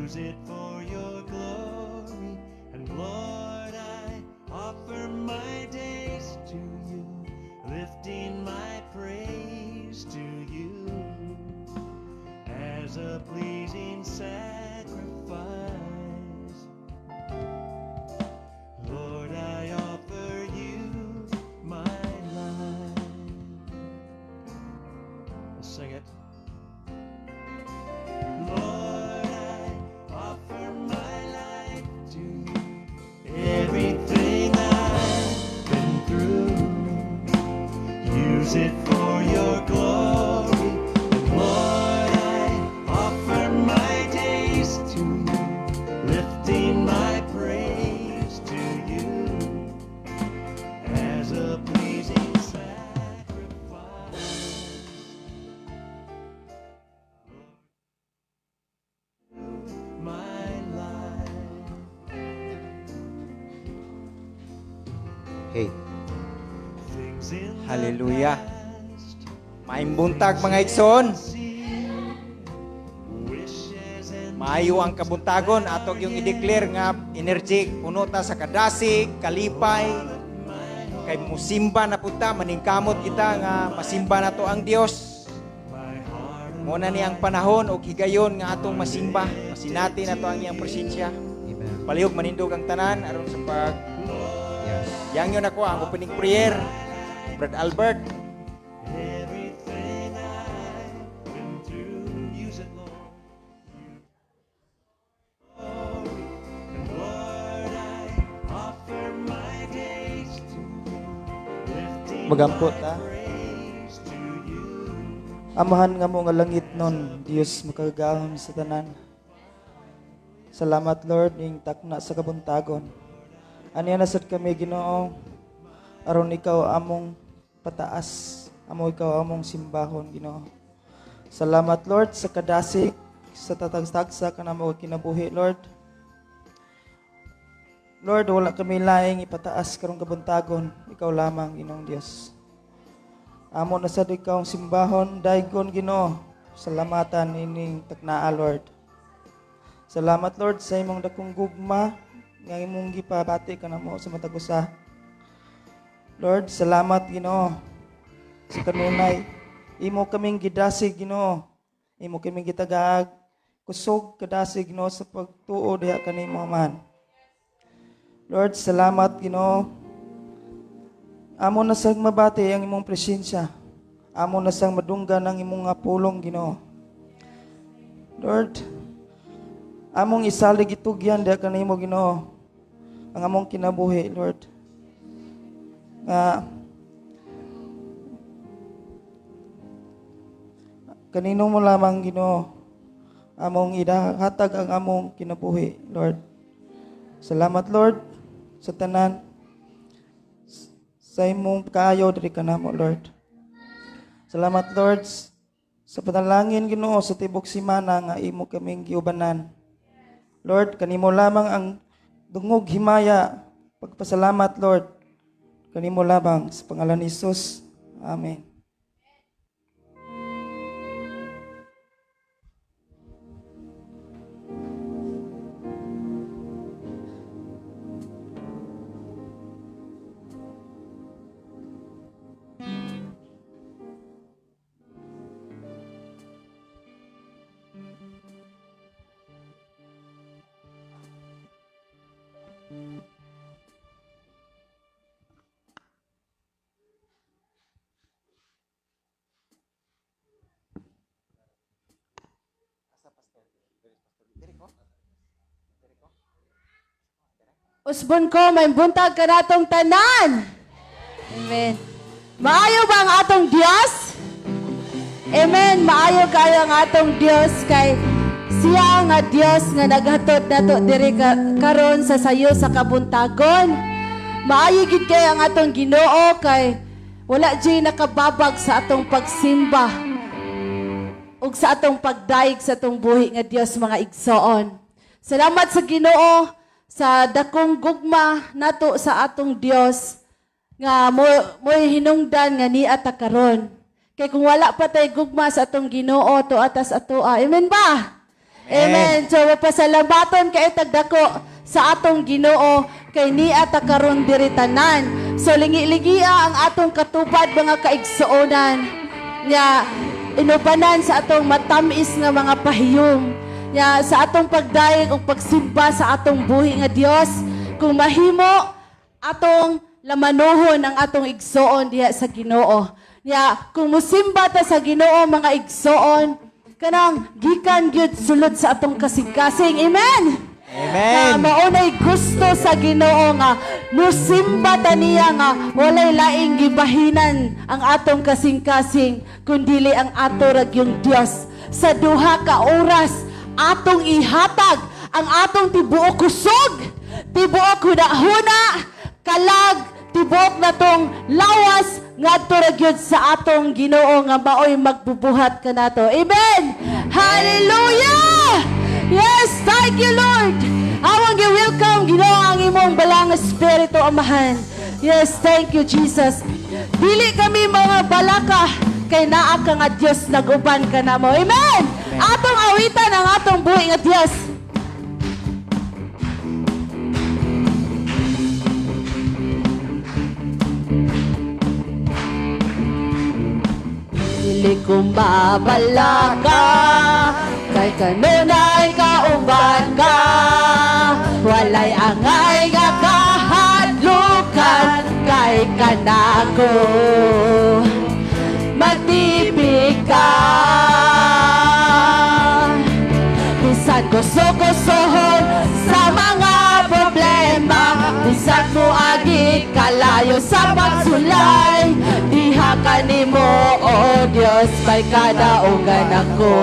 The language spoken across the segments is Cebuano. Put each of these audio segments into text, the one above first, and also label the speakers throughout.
Speaker 1: Use it for your glory. And Lord, I offer my days to you, lifting my praise to you as a pleasing sacrifice. Lord, I offer you my life. Let's sing it. Lord, I offer my life to you. Everything I've been through, use it for your glory. And Lord, I offer my days to you, lifting my praise to you as a pleasing sacrifice. My life.
Speaker 2: Hey,
Speaker 1: Things in the
Speaker 2: Hallelujah.
Speaker 1: past,
Speaker 2: Maayong buntag, mga igsoon.
Speaker 1: Wishes and
Speaker 2: Maayo ang kabuntagon, ato yung i-declare nga energy puno ta sa kadasig, kalipay. Kay musimba na pud ta, maningkamot kita nga masimba nato ang Dios.
Speaker 1: My heart
Speaker 2: Mo na ni ang panahon og higayon nga atong masimba, masinati nato ang iyang presensya.
Speaker 3: Amen.
Speaker 2: Palihog manindog ang tanan aron sa pag yangyon ako ang opening prayer. Brad Albert.
Speaker 1: Everything I've been through, use it, Lord. And Lord, I offer my days to you, lifting
Speaker 4: Magampo
Speaker 1: my
Speaker 4: ta.
Speaker 1: Praise to you.
Speaker 4: Amahan nga mo nga langit nun, Dios makagagahom sa tanan. Salamat, Lord, ning takna sa kabuntagon. Aniya na sad kami, Ginoo, aron ikaw among pataas, amo ikaw among simbahon, Ginoo. Salamat, Lord, sa kadasig, sa tatagtagsa kanamo kinabuhi, Lord. Lord, wala kami laing ipataas karong kabuntagon, ikaw lamang, Ginoong Dios. Amo na sad ikaw ang simbahon, daygon, Ginoo. Salamatan ining taknaa, Lord. Salamat, Lord, sa imong dakong gugma nga imong gipabati kanamo sa matag usa. Lord, salamat, Ginoo, sa kanunay. Imo kaming gidasig, Ginoo. Imo kaming gitagaag kusog kadasig, Ginoo, sa pagtuo diha kanimo, Amahan. Lord, salamat, Ginoo. Amo na sang mabati ang imong presensya. Amo na sang madunggan ang imong nga pulong, Ginoo. Lord, among isalig itugyan diha kanimo, Ginoo, ang among kinabuhi, Lord. Nga kanino mo lamang, Ginoo, among idahatag ang among kinabuhi, Lord. Salamat, Lord, sa tanan sa imong kaayo diri kanamo, Lord. Salamat, Lord, sa panalangin, Ginoo, sa tibok simana nga imo kaming giubanan. Lord, kanimo lamang ang dungog himaya pagpasalamat, Lord. Kanimo lamang sa pangalan ni Jesus. Amen.
Speaker 5: Usbon ko, may buntag ka natong tanan. Amen. Maayo ba ang atong Dios? Amen. Maayo kayo ang atong Dios kay siya nga Dios nga naghatod nato diri karon sa sayo sa kabuntagon. Maayo gid kay ang atong Ginoo kay wala jay nakababag sa atong pagsimba ug sa atong pagdayeg sa atong buhi nga Dios, mga igsoon. Salamat sa Ginoo sa dakong gugma nato sa atong Dios nga mo mo'y hinungdan nga niya ta karon. Kay kung wala pa tay gugma sa atong Ginoo to atas atoa. Amen ba? Amen. So mapasalamaton kay tagdako sa atong Ginoo kay niya ta karon diri tanan. So lingi-lingia ang atong katupad, mga kaigsuonan, nya inubanan sa atong matamis nga mga pahiyom. Nya sa atong pagdayeg ug pagsimba sa atong buhi nga Dios, kung mahimo atong lamanuhon ang atong igsoon diha sa Ginoo. Nya kung musimba ta sa Ginoo, mga igsoon, kanang gikan gyud sulod sa atong kasing-kasing. Amen.
Speaker 2: Amen.
Speaker 5: Na maunay gusto sa Ginoo nga musimba ta niya nga walay laing gibahinan ang atong kasing-kasing kundili ang ato ra gyung Dios. Sa 2 ka oras atong ihatag ang atong tibuok kusog, tibuok huna-huna, kalag, tibuok natong lawas ngadto ra gyud sa atong Ginoo nga maoy magbubuhat kanato. Amen. Hallelujah! Yes, thank you, Lord. Among gi-welcome, Ginoo, ang imong balang espiritu, Amahan. Yes, thank you, Jesus. Dili kami mga balaka kay naa ka nga Dios nag-uban kanamo. Amen. Atong awitan ang atong buhi nga Dios. Dili ko mabalaka kay kanunay kauban ka. Walay angay nga kahadlukan kay kanako magtibig ka. Bisan gusto-gustohon sa mga problema, bisan mo agi kalayo sa pagsulay, diha ka nimo, O Dios, may kadaugan ako.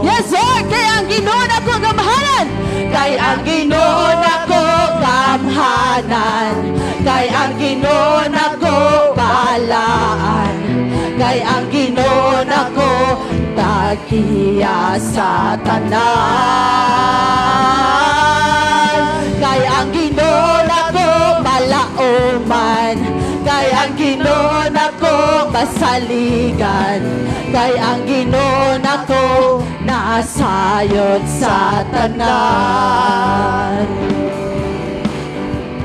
Speaker 5: Yes, Lord, kay ang Ginoo nako gamhanan. Kay ang Ginoo nako gamhanan. Kay ang Ginoo nako balaan. Kay ang Ginoo nako tag-iya sa tanan. Kay ang Ginoo nako malauman. Kay ang Ginoo nako masaligan. Kay ang Ginoo nako nasayod sa tanan.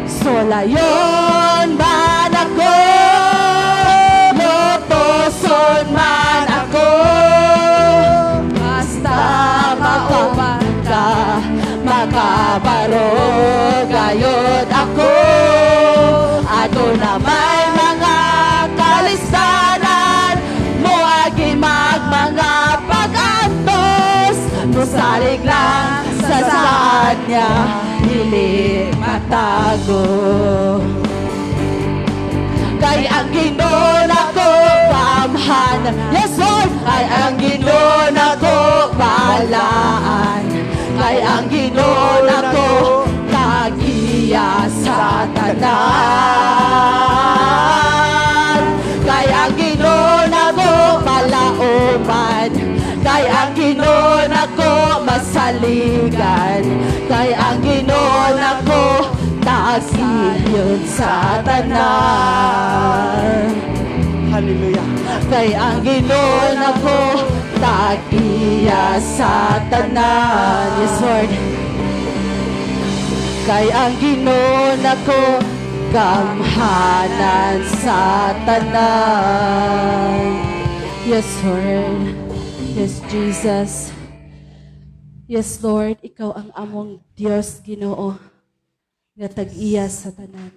Speaker 5: Sulayon man ako, lutuson man ako, basta mauban ka, makabaro gayod ako. Aduna may mga kalistanan, moagi mag mga pag-antos, musalig lang sa saad niya, dili matago. Kay ang Ginoo nako gamhanan. Yes, Lord! Kay ang Ginoo nako balaan. Kay ang Ginoo nako tag-iya sa tanan. Kay ang Ginoo nako malauman. Kay ang Ginoo nako masaligan. Kay ang Ginoo nako tag-iya sa tanan.
Speaker 2: Hallelujah.
Speaker 5: Kay ang Ginoo nako tag-iya sa tanan. Yes, Lord. Kay ang Ginoo nako gamhanan sa tanan. Yes, Lord. Yes, Jesus. Yes, Lord, ikaw ang among Dios, Ginoo, nga tag-iya sa tanan.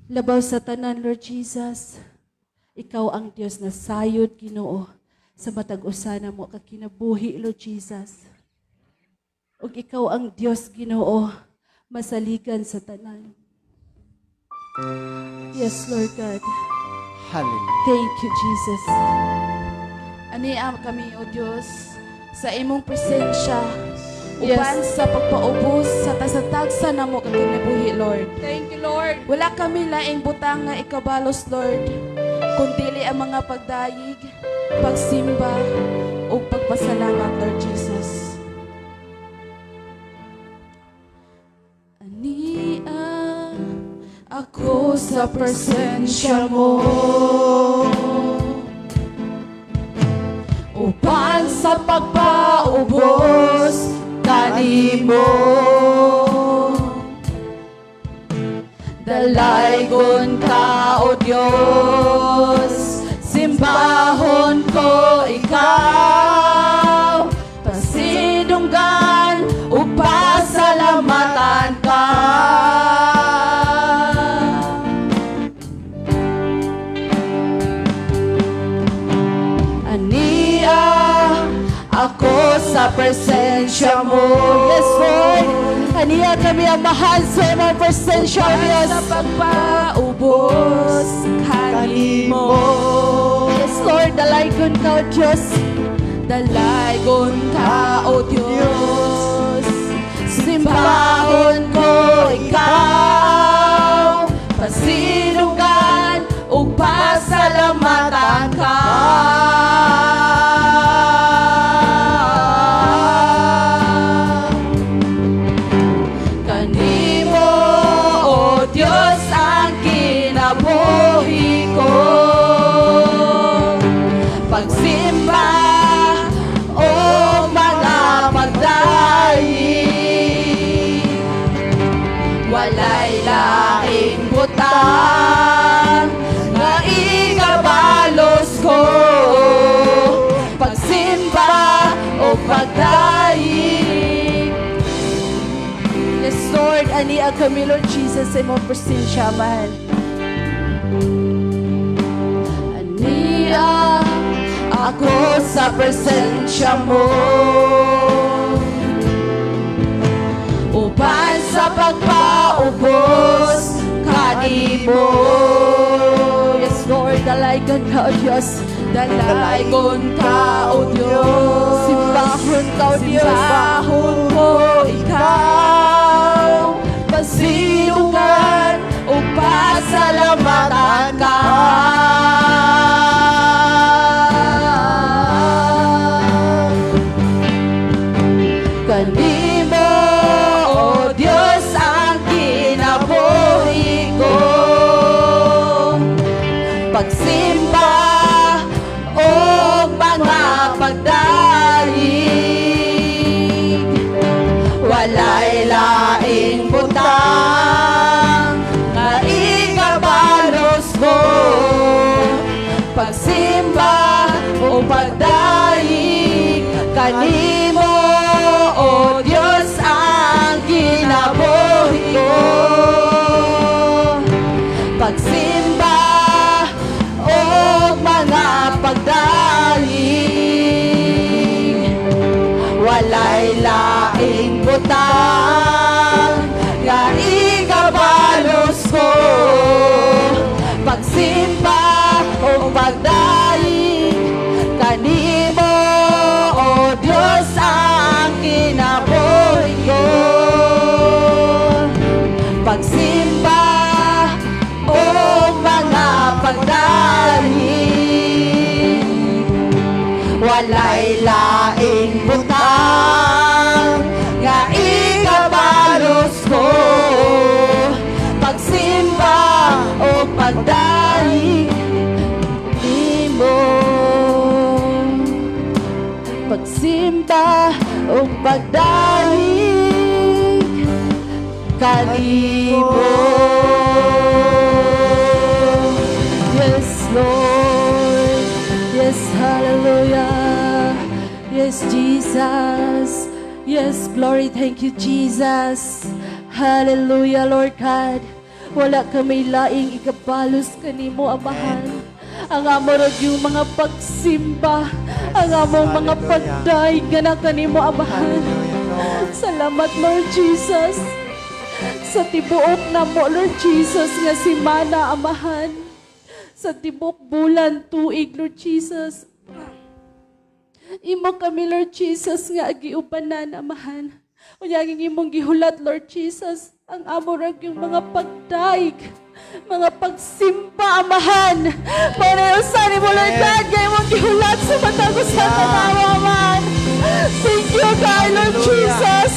Speaker 5: Labaw sa tanan, Lord Jesus, ikaw ang Dios na sayod, Ginoo, sa matag usa namo ka kinabuhi, Lord Jesus. Ug ikaw ang Dios, Ginoo, masaligan sa tanan. Yes, Lord God.
Speaker 2: Hallelujah.
Speaker 5: Thank you, Jesus.
Speaker 3: Ania kami, O Dios, sa imong presensya uban sa pagpaubos sa tagsa-tagsa namo ka kinabuhi, Lord.
Speaker 6: Thank you, Lord.
Speaker 3: Wala kami laing butang nga ikabalos, Lord, kundili ang mga pagdayig, pagsimba, ug pagpasalamat, Lord Jesus. Ania ako sa presensya mo uban sa pagpaubos. Diyos. Simbahon ko ikaw, pasidunggan ug pasalamatan ka. Ania ako sa presensya mo.
Speaker 5: Yes, Lord. Ania kami, Amahan, sa imong presensya, Diyos.
Speaker 3: Sa pagpaubos kanimo.
Speaker 5: Yes, Lord, dalaygon ka, O Diyos.
Speaker 3: Dalaygon ka, O Diyos. Simbahon ko ikaw, pasidunggan ug pasalamatan ka. Kanimo, O Diyos, ang kinabuhi ko. Pagsimba o mga pagdaig, walay laing butang nga ikabalos ko. Pagsimba o pagdaig.
Speaker 5: Yes, Lord, ania kami, Lord Jesus, sa imong presensya, Amahan.
Speaker 3: Ania ako sa presensya mo upan sa pagpaubos kanimo.
Speaker 5: Yes, Lord, dalaygon ka, O Diyos.
Speaker 3: Dalaygon ka, O Diyos.
Speaker 5: Simbahon ka, O Diyos.
Speaker 3: Simbahon ko ikaw, pasidunggan ug pasalamatan ka. Kanimo, O Diyos, ang kinabuhi ko. Pagsimba o mga pagdaig, walay laing butang nga ikabalos ko. Pagsimba o pagdaig kanimo, O Diyos, ang kinabuhi ko. Pagsimba o mga pagdaig, walay laing butang nga ikabalos ko. Pagsimba o pagdaig kanimo, O Diyos, ang kinabuhi ko. Pagsimba o mga pagdaig, walay laing butang nga ikabalos ko. Pagsimba o pagdaig nimo.
Speaker 5: Pagsimba o pagdaig kanimo. Yes, Lord. Yes, hallelujah. Yes, Jesus. Yes, glory. Thank you, Jesus. Hallelujah, Lord God. Wala kami laing ikabalos kanimo, Amahan. Ang amo ra yung mga pagsimba, ang among mga
Speaker 2: Hallelujah.
Speaker 5: pagdaig nga na kanimo, Amahan.
Speaker 2: Hallelujah, Lord.
Speaker 5: Salamat, Lord Jesus. Sa tibuok namo, Lord Jesus, nga simana, Amahan. Sa tibuok bulan, tuig, Lord Jesus. Imo kami, Lord Jesus, nga giubanan, Amahan. Unya ang imong gihulat, Lord Jesus, ang amo ra yung mga pagdaig, mga pagsimba, Amahan. Mao na usa nimo, Lord God, nga imong gihulat sa matag usa kanamo, Amahan. Thank you, God, Lord
Speaker 2: Hallelujah.
Speaker 5: Jesus.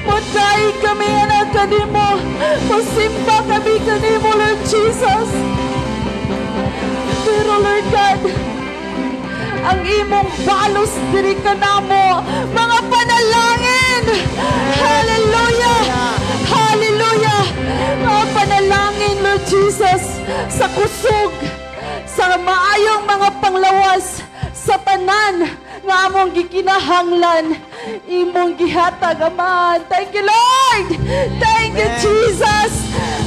Speaker 5: Mudaig kami anak kanimo. Musimba kami kanimo, Lord Jesus. Pero, Lord God, ang imong balos diri kanamo, mga panalangin. Hallelujah! Hallelujah! Mga panalangin, Lord Jesus. Sa kusog, sa maayong mga panglawas, sa tanan nga among gikinahanglan, imong gihatag, Amahan. Thank you, Lord! Thank you,
Speaker 2: Amen.
Speaker 5: Jesus!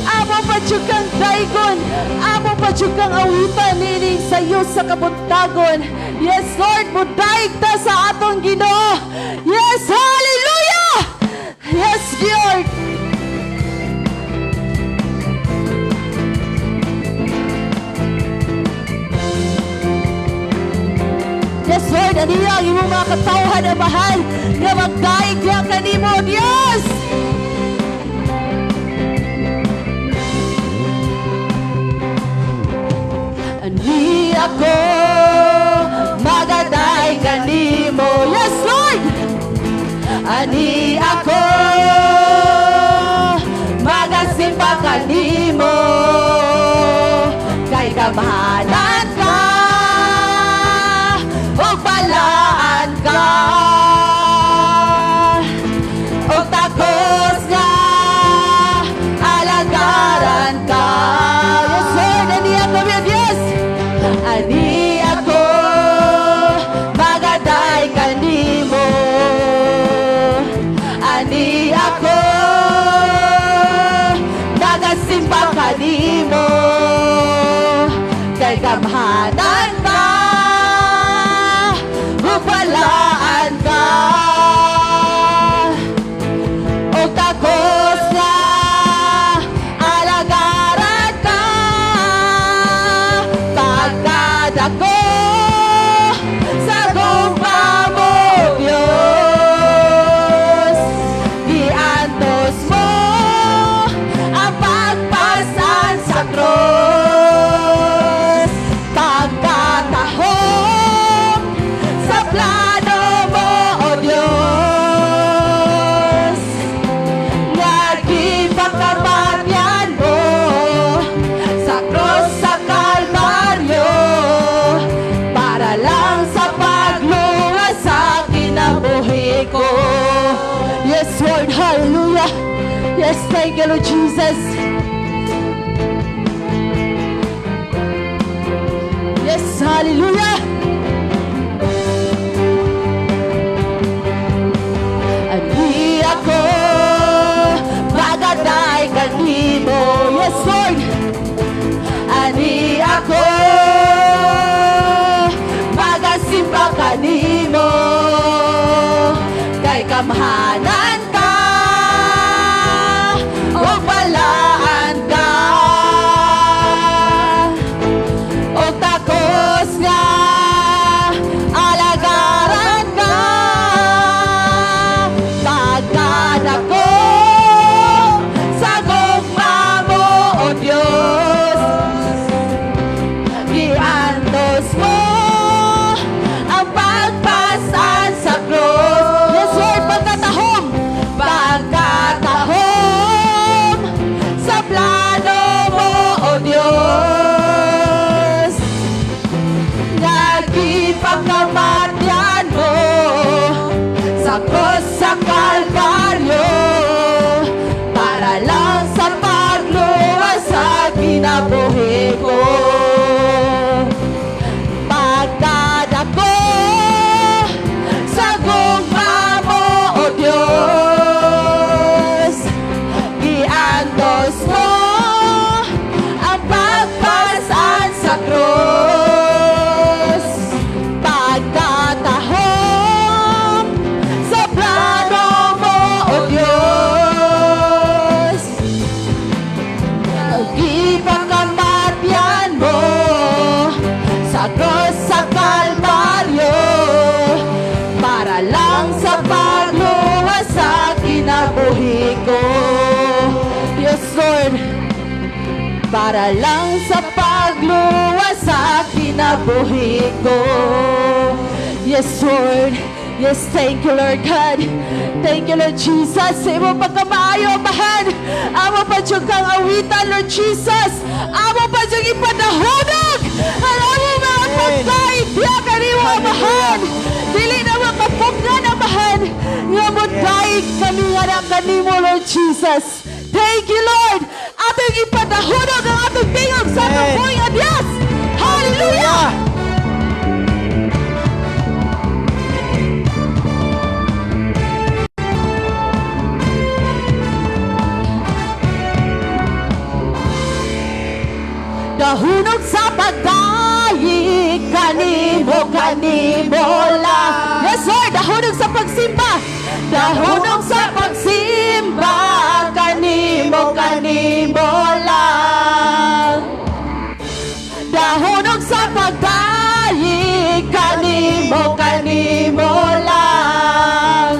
Speaker 5: Amo pa jud kang daygon, amo pa jud kang awitan nining sayo sa kabuntagon. Yes, Lord, mudaig ta sa atong Ginoo. Yes, hallelujah! Yes, Lord! Yes, Lord, aniya ang imong mga katawhan, Amahan, nga magdaig diha kanimo, Dios! Ani ako magaday kanimo. Yes, Lord! Ani ako magasimba kanimo. Kay gamhanan ka ug balaan ka, ug takos nga alagaran ka. Yes, Lord, ani ako, Diyos. Ani ako magaday kanimo. Ani ako nagasimba kanimo. Kay gamhanan ka ug balaan ka, ug takos nga alagaran ka. Pagkadako sa gugma mo, Diyos, giantos mo ang pagpasan sa krus. Pagkatahom sa plano mo, O Diyos, nga gipakamatyan mo sa krus sa Kalbaryo, para lang sa pagluwas sa kinabuhi ko. Yes, Lord, hallelujah. Yes, thank you, Lord Jesus. Yes, hallelujah. Ani ako magaday kanimo. Yes, Lord. Ani ako magasimba kanimo. Kay kamhanan ka ug balaan ka, ug takos nga alagaran ka. Pagkadako sa gugma mo, O Diyos, giantos mo ang pagpasan sa krus. Yes, Lord, pagkatahom, pagkatahom sa plano mo, O Diyos, nga gipakamatyan mo sa krus sa Kalbaryo, para lang sa pagluwas sa kinabuhi ko. Pagkadako sa gugma mo, O Diyos, giantos mo ang pagpasan sa krus. Pagkatahom sa plano mo, O Diyos, gipakamatyan mo sa krus sa Kalbaryo, para lang sa pagluwas sa kinabuhi ko. Yes, Lord, para lang sa pagluwas sa kinabuhi ko. Yes, Lord. Yes, thank you, Lord God. Thank you, Lord Jesus. Sa imong pagkamaayo, Amahan. Amo pa jud kang awitan, Lord Jesus. Amo pa jud ipanahunog ang among mga pagkain diha kanimo, Amahan. Dili na makapugnan, Amahan, nga modaig kami nga na kanimo, Lord Jesus. Thank you, Lord. Atong ipadahunong ang atong tingog sa atong
Speaker 2: Amen.
Speaker 5: buhi nga Dios. Hallelujah! Dahunong sa pagdaig kanimo, kanimo lang. Yes, Lord, dahunong sa pagsimba. Dahunong sa pagsimba kanimo, kanimo lang. Dahunong sa pagdaig kanimo, kanimo lang.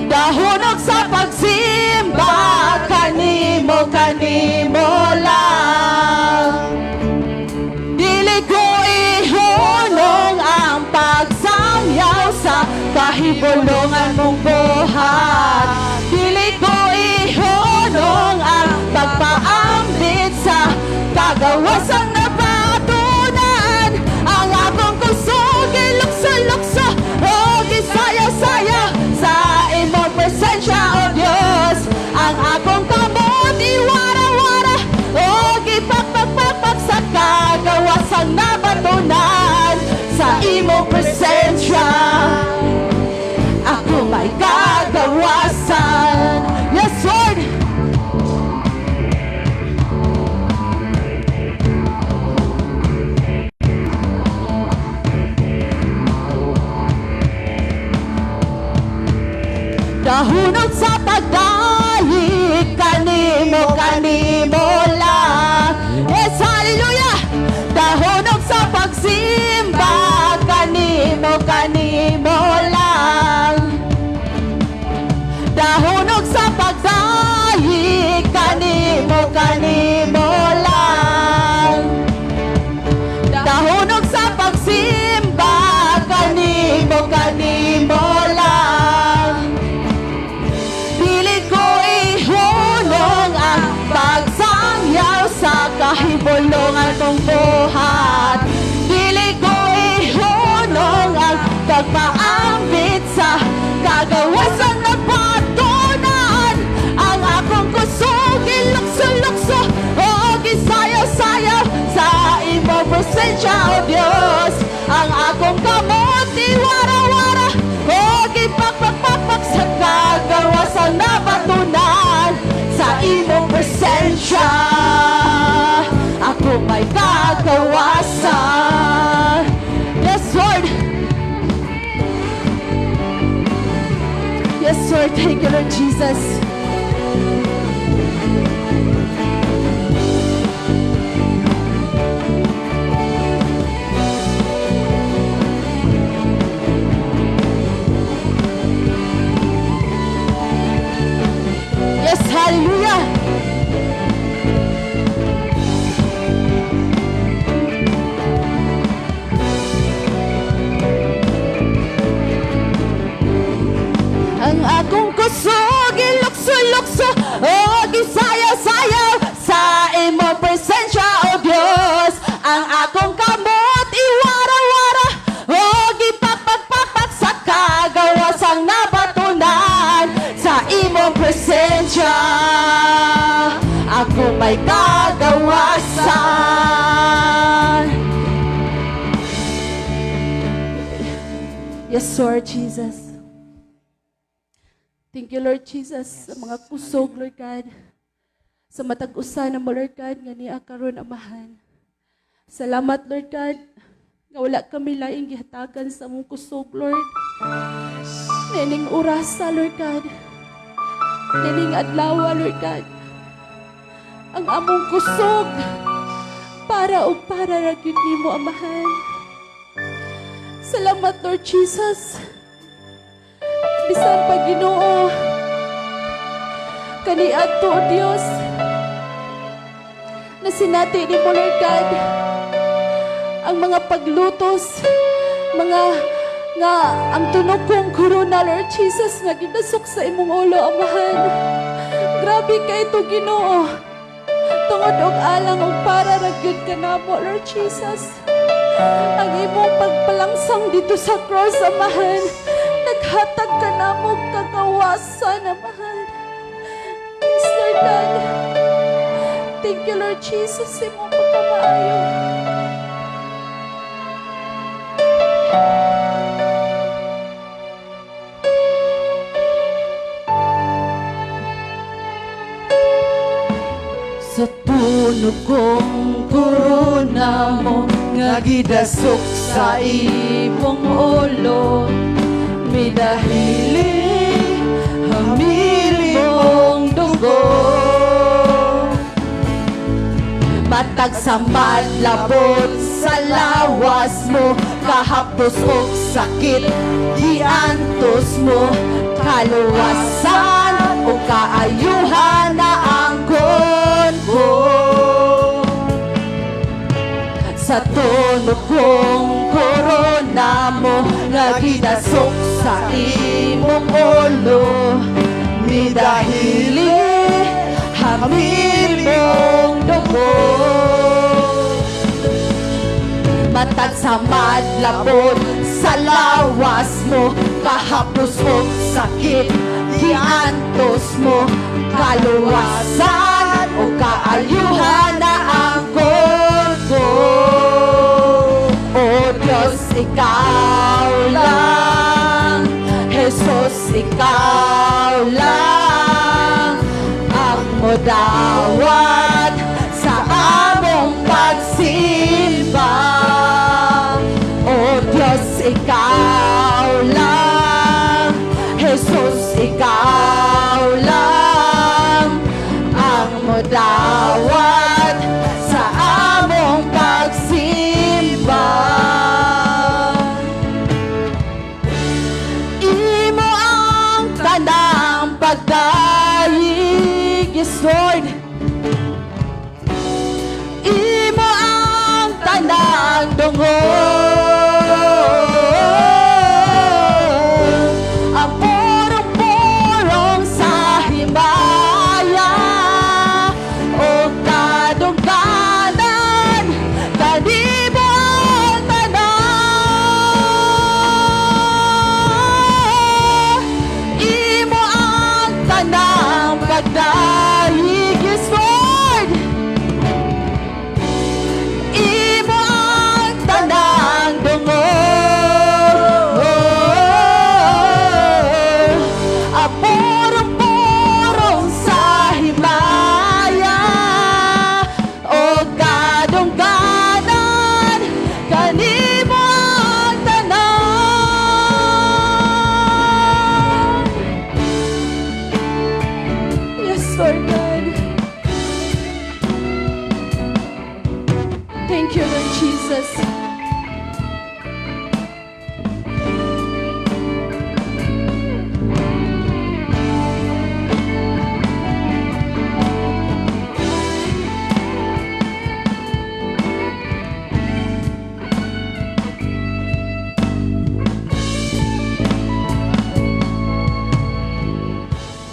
Speaker 5: Dahunong sa pagsimba kanimo, kanimo lang. Dili ko ihunong ang pagsangyaw sa kahibulongan mong buhat. Dili ko ihunong ang pagpaambit sa kagawasang napatunan. Ang akong kusog ilukso-lukso o gisayaw-sayaw sa imong presensya, O Diyos. Ang akong kamot iwara-wara o gipakpakpakpak sa kagawasang nabatunan sa imong presensya. Ako may kagawasan. Yes, Lord! Dahunong sa pagdaig kanimo, kanimo lang. Yes, hallelujah! Dahunong sa pagsimba kanimo, kanimo lang. Dahunong sa pagdaig kanimo, kanimo lang. Dahunong sa pagsimba kanimo, kanimo lang. Dili ko ihunong ang pagsangyaw sa kahibulongan kong buhat. Dili ko ihunong ang pagpaambit sa kagawasan napatunan. Ang akong kusog ilukso-lukso o gisayaw-sayaw sa imong presensya, O Diyos. Ang akong kamot iwara-wara o gipakpakpakpak sa kagawasan napatunan sa imong presensya. Ako may kagawasan. Yes, Lord. Yes, Lord. Thank you, Lord Jesus. Yes, hallelujah. Ang akong kusog ilukso-lukso o gisayaw-sayaw sa imong presensya, O Dios. Ang akong kamot iwara-wara o gipakpakpakpak sa kagawasang nabatunan sa imong presensya. Ako may kagawasan. Yes, Lord Jesus. Thank you, Lord Jesus, sa mga kusog, Lord God. Sa matag usa na mo, Lord God, nga niya karon, Amahan. Salamat, Lord God, nga wala kami laing gihatagan sa among kusog, Lord. Nining orasa, Lord God. Nining adlaw, Lord God. Ang among kusog para og para ra gyud nimo, Amahan. Salamat, Lord Jesus. Bisan pa, Ginoo, kaniadto, O Dios, na sinati ni mo, Lord God, ang mga paglutos, mga nga ang tunog kong korona, Lord Jesus, nga ginasok sa imong ulo, Amahan. Grabe kay ito, Ginoo. Tungod og alang og para ra gyud ka namo, Lord Jesus. Ang imong pagpalangsang dito sa cross, Amahan, naghatag ka namo kagawasan, Amahan. Yes, Lord God.
Speaker 3: Thank you, Lord Jesus, sa imong pagkamaayo. Sa tunog kong korona mo nga gidasok sa imong ulo, midahili hamil imong dugo. Matag sa madlabot sa lawas mo, kahapdos og sakit giantos mo, kaluwasan o kaayuhan na angkon ko. Sa tunog kong korona mo nga gidasok sa imong ulo, midahili hamil imong dugo. Matag sa madlabot sa lawas mo, kahapos og sakit giantos mo, kaluwasan o kaalyuhan na angkon ko. O Diyos, ikaw lang. Jesus, ikaw lang ang modawat sa among pagsimba. O Diyos, ikaw lang. Jesus, ikaw lang ang modawat sa among pagsimba. Imo ang tanang pagdayeg, yes, Lord. Imo ang tanang dungog. Ang purong-purong sa himaya o kadungganan, kanimo ang tanan. Imo ang tanang pagdayeg, yes, Lord. Imo ang tanang dungog. Ang purong-purong sa himaya o kadungganan, kanimo ang tanan. Yes, Lord God. Thank you, Lord Jesus.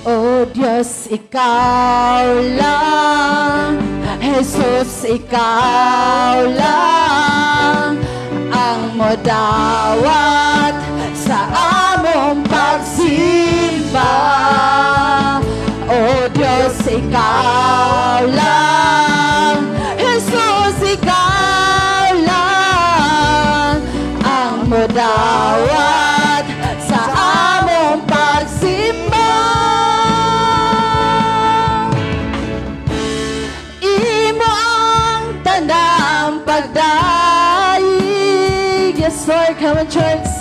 Speaker 3: O Diyos, ikaw lang. Jesus, ikaw lang ang modawat sa among pagsimba. O Diyos, ikaw lang. Jesus, ikaw lang ang modawat sa among pagsimba. Imo ang tanang pagdayeg. Yes, Lord, come on, church.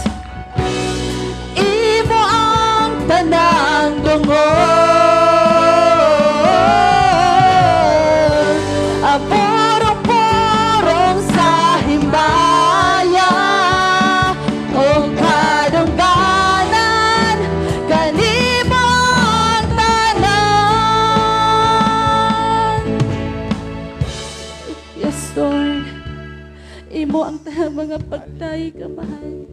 Speaker 3: Imo ang tanang dungog. Ang purong-purong sa himaya o kadungganan, kanimo ang tanan. Yes, Lord. Imo ang tanang mga pagdayeg, Amahan.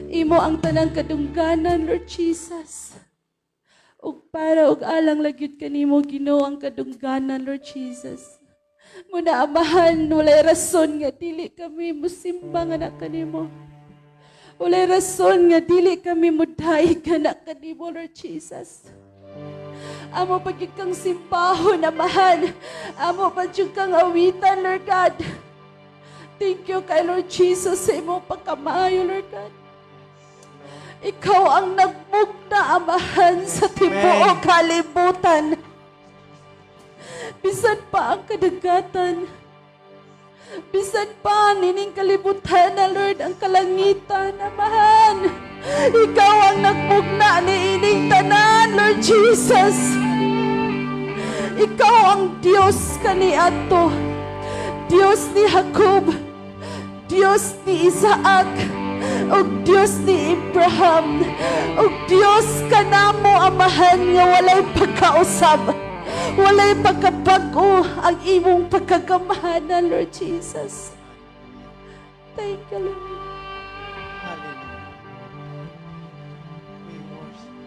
Speaker 3: Imo ang tanang kadungganan, Lord Jesus. Ug para ug alang lang gyud kanimo, Ginoo, ang kadungganan, Lord Jesus. Muna, Amahan, walay rason nga dili kami musimba nga na kanimo. Walay rason nga dili kami mudayeg nga na kanimo, Lord Jesus. Amo pa gyud kang simbahon, Amahan. Amo pa gyud kang awitan, Lord God. Thank you kay Lord Jesus sa imong pagkamaayo, Lord God. Ikaw ang nagmugna, Amahan, sa tibuok kalibutan. Bisan pa ang kadagatan. Bisan pa nining kalibutan na, Lord, ang kalangitan, Amahan. Ikaw ang nagmugna ni ining tanan, Lord Jesus. Ikaw ang Diyos kaniadto. Diyos ni Jacob. Diyos ni Isaac. Ug Diyos ni Abraham. Ug Diyos kanamo, Amahan, nga walay pagkausab. Walay pagkabag-o ang imong pagkagamhanan, Lord Jesus. Thank you, Lord.
Speaker 4: Hallelujah. We worship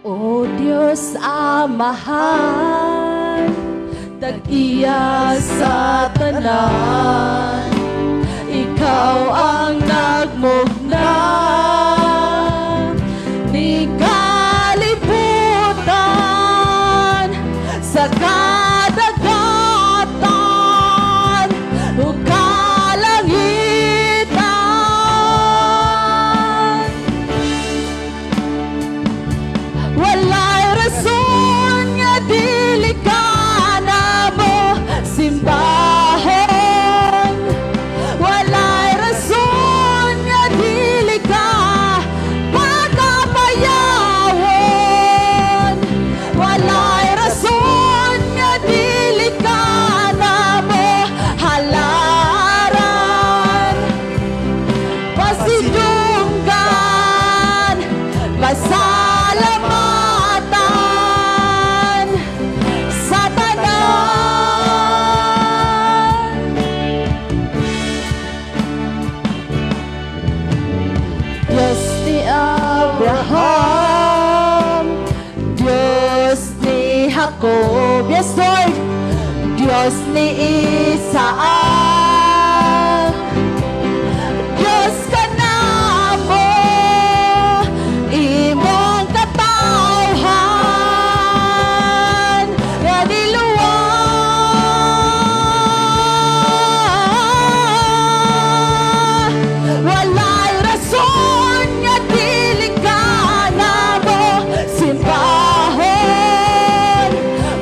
Speaker 4: you.
Speaker 3: O Diyos Amahan, tag-iya sa tanan, ikaw ang nagmugna ni kalibutan sa kadagatan ug kalangitan. Walay rason nga dili ka namo simbahon. Walay rason nga dili ka pagabayawon. Walay rason nga dili ka namo halaran, pasidunggan, pasalamatan sa tanan. Diyos ni Abraham, Diyos ni Jacob, yes, Lord, Diyos ni Isaac, Diyos kanamo, imong katawhan, nga niluwa. Walay rason nga dili ka namo simbahon.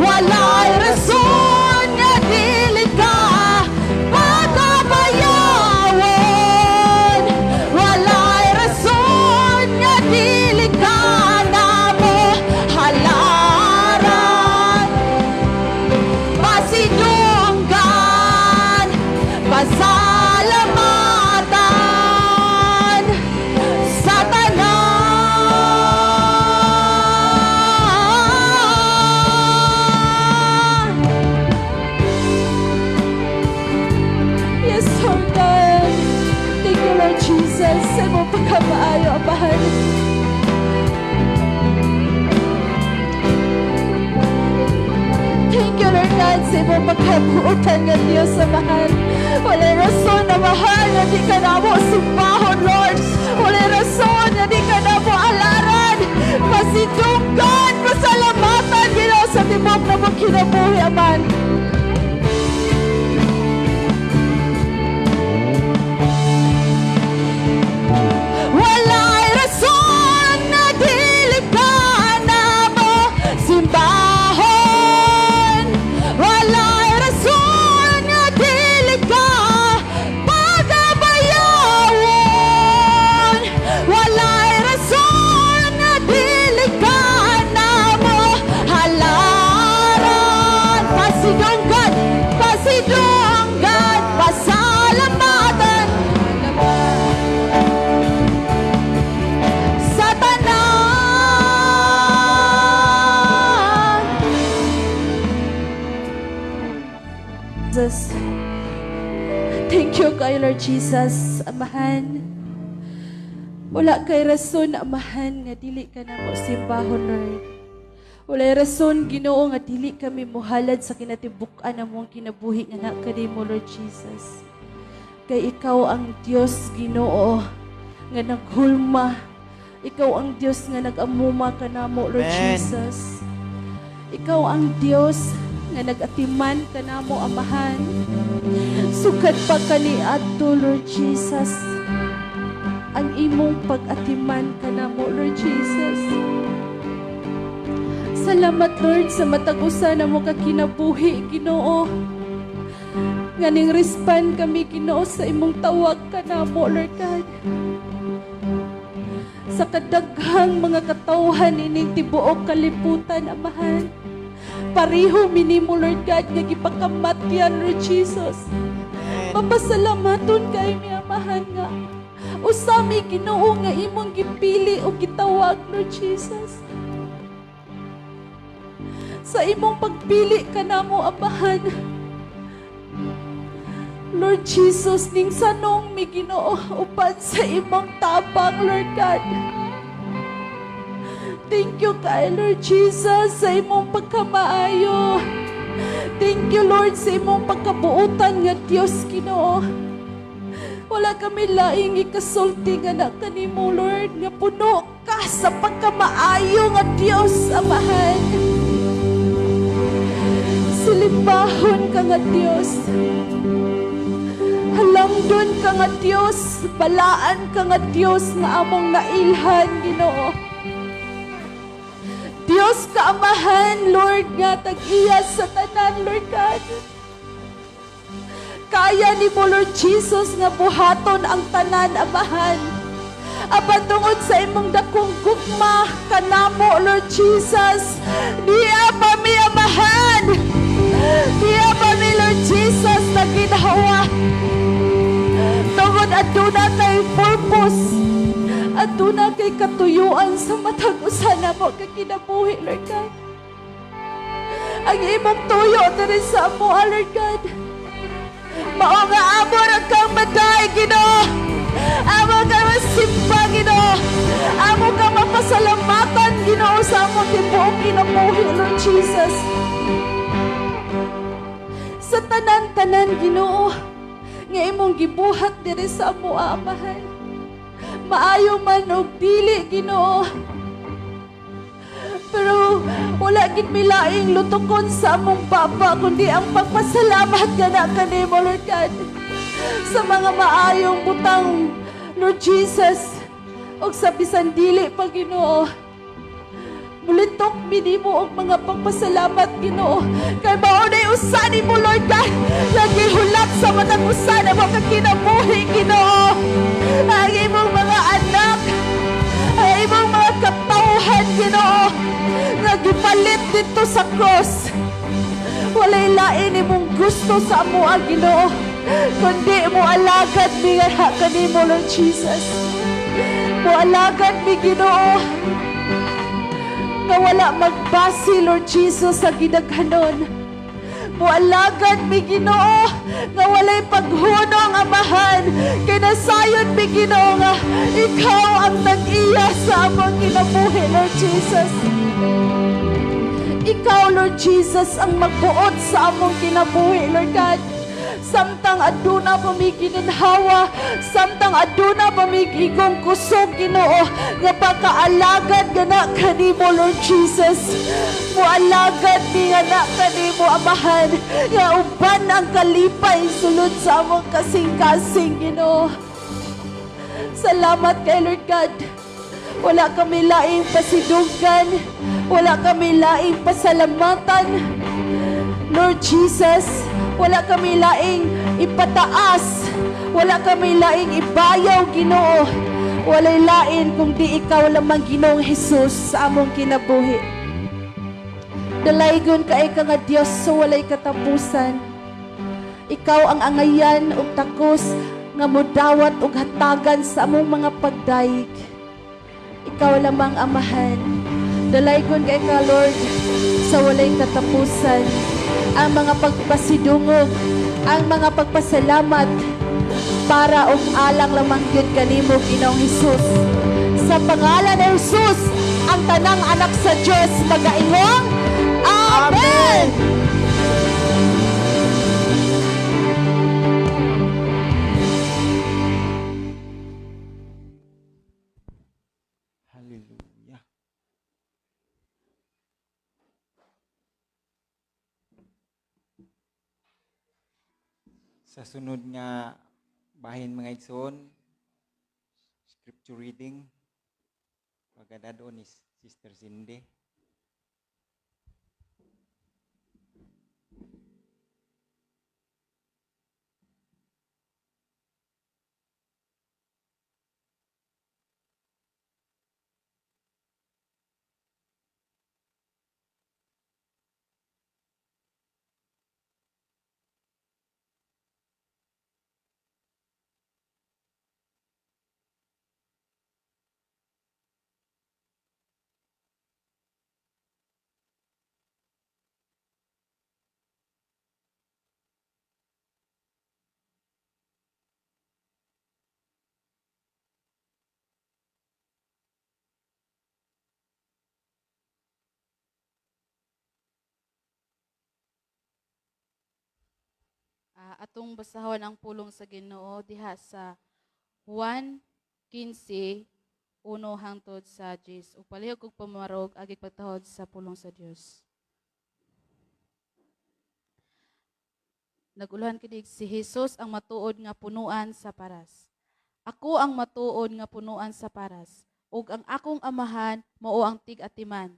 Speaker 3: Walay rason nga dili ka pagabayawon. Walay rason nga dili ka namo halaran, pasidunggan, pasalamatan sa tanan. Yes, Lord God. Thank you, Lord Jesus, sa imong pagkamaayo, Amahan. Thank you, Lord God, sa imong pagkabuotan nga Diyos, Amahan. Walay rason na mahal nga di ka namo simbahon, Lord. Walay rason nga di ka namo halaran, pasidunggan, pasalamatan, Ginoo, sa tibok namong kinabuhi, Amahan. Walay rason na dili ka namo simbahon. Walay rason nga dili ka pagabayawon. Walay rason nga dili ka namo halaran, pasidunggan, pasidunggan, pasalamatan sa tanan. Jesus. Thank you kay Lord Jesus, Amahan. Wala kay rason, Amahan, nga dili ka namo simbahon, Lord. Walay rason, Ginoo, nga dili kami muhalad sa kinatibuk-an among kinabuhi nga naa kanimo, Lord Jesus. Kay ikaw ang Dios, Ginoo, nga naghulma. Ikaw ang Dios nga nag-amuma kanamo, Lord
Speaker 2: Amen.
Speaker 3: Jesus. Ikaw ang Dios nga nag-atiman kanamo, Amahan. Sukad pa kaniadto, Lord Jesus, ang imong pag-atiman kanamo, Lord Jesus. Salamat, Lord, sa matag usa namo ka kinabuhi, Ginoo. Nga ning respond kami, Ginoo, sa imong tawag kanamo, Lord God. Sa kadaghang mga katawhan ining tibuok kalibutan, Amahan, pareho mi nimo, Lord God, nga gipakamatyan, Lord Jesus. Mapasalamaton kay mi, Amahan, nga usa mi, Ginoo, nga imong gipili o gitawag, Lord Jesus. Sa imong pagpili kanamo, Amahan, Lord Jesus, ning sanong mi, Ginoo, uban sa imong tabang, Lord God. Thank you kay Lord Jesus sa imong pagkamaayo. Thank you, Lord, sa imong pagkabuutan nga Dios, Ginoo. Wala kami laing ikasulti nga na kanimo, Lord, nga puno ka sa pagkamaayo nga Dios, Amahan. Silimbahon ka nga Dios. Halangdon ka nga Dios, balaan ka nga Dios nga among nailhan, Ginoo. Dios ka, Amahan, Lord, nga tag-iya sa tanan, Lord God. Kaya nimo, Lord Jesus, nga buhaton ang tanan, Amahan. Apan tungod sa imong dakong gugma kanamo, Lord Jesus, diya pa mi, Amahan. Diya pa mi, Lord Jesus, naginhawa. Tungod aduna kay purpose, aduna kay katuyuan sa matag usa namo ka kinabuhi, Lord God. Ang imong tuyo diri sa amo, Lord God, mao nga amo ra kang maday, Ginoo. Amo kang masimba, Ginoo. Amo kang mapasalamatan, Ginoo, sa among tibuok kinabuhi, Lord Jesus. Sa tanan-tanan, Ginoo, nga imong gibuhat diri sa amo, Amahan. Maayo man og dili, Ginoo. Pero wala gid mi laing lutokon sa among baba kundi ang pagpasalamat nga na kanimo, Lord God. Sa mga maayong butang, Lord Jesus, og sa bisan dili pa, Ginoo. Mulitok mi nimo og mga pagpasalamat, Ginoo. Kay mao nay usa nimo, Lord God, nga gihulat sa matag usa namo ka kinabuhi, Ginoo. Ang imong mga anak, ang imong mga katawhan, Ginoo, nga gipalit didto sa cross. Walay lain imong gusto sa amoa, Ginoo, kundi mo alagad mi nga kanimo, Lord Jesus. Mo alagad mi, Ginoo, nga wala magbasi, Lord Jesus, sa gidaghanon. Mualagad mi, Ginoo, nga walay paghunong, Amahan. Kay nasayon mi, Ginoo, nga ikaw ang nag-iya sa among kinabuhi, Lord Jesus. Ikaw, Lord Jesus, ang magbuot sa among kinabuhi, Lord God. Samtang aduna pa mi gininhawa, samtang aduna pa mi igong kusog, Ginoo, nga pagkaalagad nga na kanimo, Lord Jesus. Mualagad mi nga na kanimo, Amahan, nga uban ang kalipay sulod sa among kasing-kasing, Ginoo. Salamat kay Lord God. Wala kami laing pasidunggan, wala kami laing pasalamatan. Lord Jesus, wala kami laing ipataas, wala kami laing ibayaw, Ginoo. Walay lain kung di ikaw lamang, Ginoong Jesus, sa among kinabuhi. Dalaygon kay ka nga Dios sa walay katapusan. Ikaw ang angayan ug takos nga mudawat og hatagan sa among mga pagdayeg. Ikaw lamang, Amahan. Dalaygon kay ka, Lord, sa walay katapusan. Ang mga pagpasidungog, ang mga pagpasalamat para og alang lamang gyud kanimo, Ginoong Hesus. Sa pangalan ni Jesus, ang tanang anak sa Dios magaingong Amen.
Speaker 2: Hallelujah. Sa sunod nga bahin, mga igsoon, scripture reading, pagadado ni Sister Cindy.
Speaker 3: Atong basahon ang pulong sa Ginoo diha sa 1:15, 1 hangtod sa 10. Ug palihog kog pamarog agi pagtahod sa pulong sa Dios. Naguluhan kinig si Jesus ang matuod nga punuan sa paras. Ako ang matuod nga punuan sa paras, ug ang akong Amahan mao ang tig-atiman.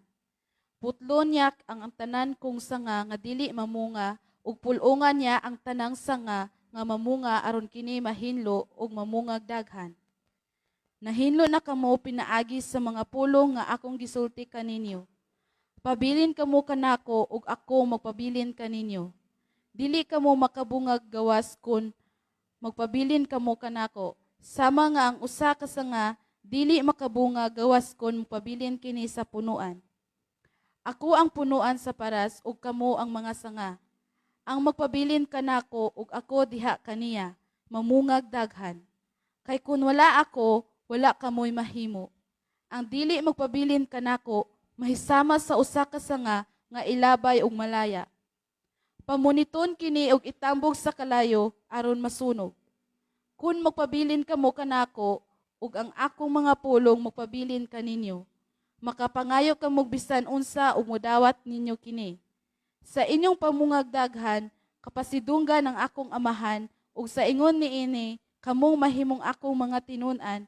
Speaker 3: Putlon niya ang tanan kong sanga nga dili mamunga, ug pul-ungan niya ang tanang sanga nga mamunga aron kini mahinlo ug mamungag daghan. Nahinlo na kamo pinaagi sa mga pulong nga akong gisulti kaninyo. Pabilin kamo kanako ug ako magpabilin kaninyo. Dili kamo makabungag gawas kun magpabilin kamo kanako. Sama nga ang usa ka sanga dili makabunga gawas kun magpabilin kini sa punuan. Ako ang punuan sa paras ug kamo ang mga sanga. Ang magpabilin kanako ug ako diha kaniya, mamungag daghan. Kay kun wala ako, wala kamoy mahimo. Ang dili magpabilin kanako, mahisama sa usa ka sanga nga ilabay ug malaya. Pamuniton kini og itambog sa kalayo aron masunog. Kun magpabilin kamo kanako ug ang akong mga pulong magpabilin kaninyo, makapangayo kamo bisan unsa ug modawat ninyo kini. Sa inyong pamungag daghan, kapasidunggan ang akong Amahan, ug sa ingon niini kamong mahimong akong mga tinun-an.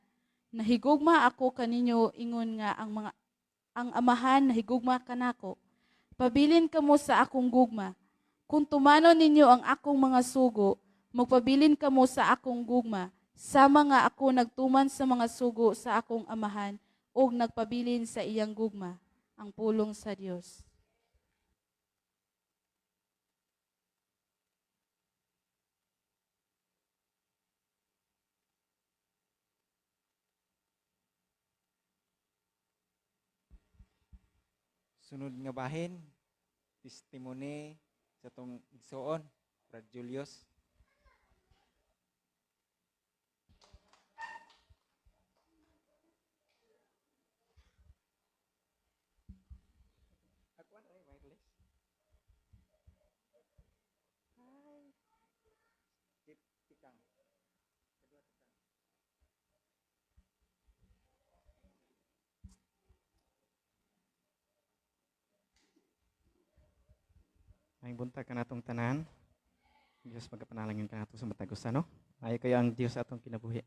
Speaker 3: Nahigugma ako kaninyo ingon nga ang Amahan nahigugma kanako. Pabilin kamo sa akong gugma. Kung tumanon ninyo ang akong mga sugo, magpabilin kamo sa akong gugma, sama nga ako nagtuman sa mga sugo sa akong Amahan ug nagpabilin sa iyang gugma. Ang pulong sa Dios.
Speaker 2: Sunod nga bahin, testimony sa atong igsoon, Brad Julius.
Speaker 6: Maayong buntag kanatong tanan. Diyos magapanalangin kanato sa matag usa, no. Maayo kayo ang Dios sa atong kinabuhi.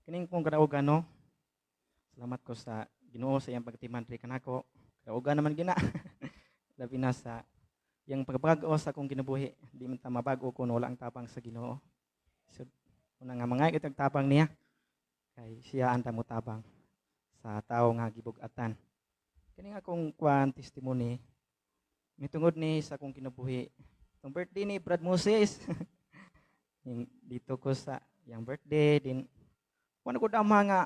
Speaker 6: Kining pong kadaugan, no. Salamat ko sa Ginoo sa iyang pagtiman diri kanako. Kadaugan naman gina. Labi na sa iyang pagbago sa akong kinabuhi. Di man ta mabago kung wala ang tabang sa Ginoo. So, una nga mga itag tabang niya kay siya ang tabang sa tawo nga gibug-atan. Kini nga akong kuan testimony mitungod ni sa akong kinabuhi. Itong birthday ni Brad Moses. Yung dito ko sa yang birthday din. Kuan ko dama nga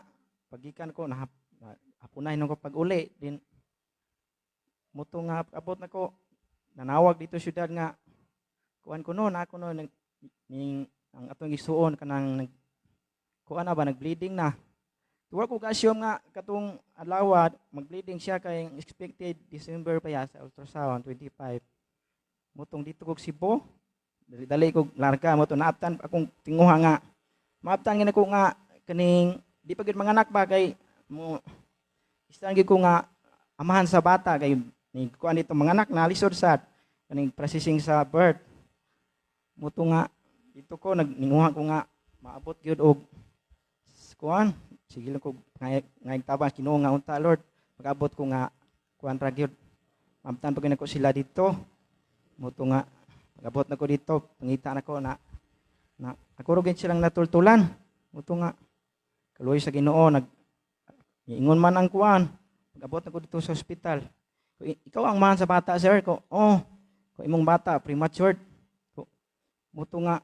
Speaker 6: pagikan ko na hapunay nung ko pag-uli din. Muto nga abot nako nanawag dito syudad nga kuan ko no na ako no nag, ning ang atong isuon kanang nag kuan na ba nag-bleeding na. Tuwa ko ka-assume nga katong adlaw mag-bleeding siya kay expected December pa ya sa ultrasound 25. Mutong dito kog Cebu, dali-dali kog larga mo to naaptan akong tinguha nga maaptan gani ko nga kaning di pa gid manganak ba kay mo istan gid ko nga amahan sa bata kay ni kuan dito manganak na lisod sad kaning processing sa birth. Muto nga Dito ko nagninguha ko nga maabot gyud og kuan, sige lang ko ngay tabang Ginoo nga unta Lord, pag-abot ko nga kuan ra gyud. Mamtan pa gyud nako sila dito. Muto nga pag-abot nako dito, pangita nako na na ako ro gyud silang natultulan. Muto nga kaluoy sa Ginoo, nag ingon man ang kuan. Pag-abot nako dito sa ospital. Ko, ikaw ang man sa bata sir ko. Oh, ko imong bata premature. Ko muto nga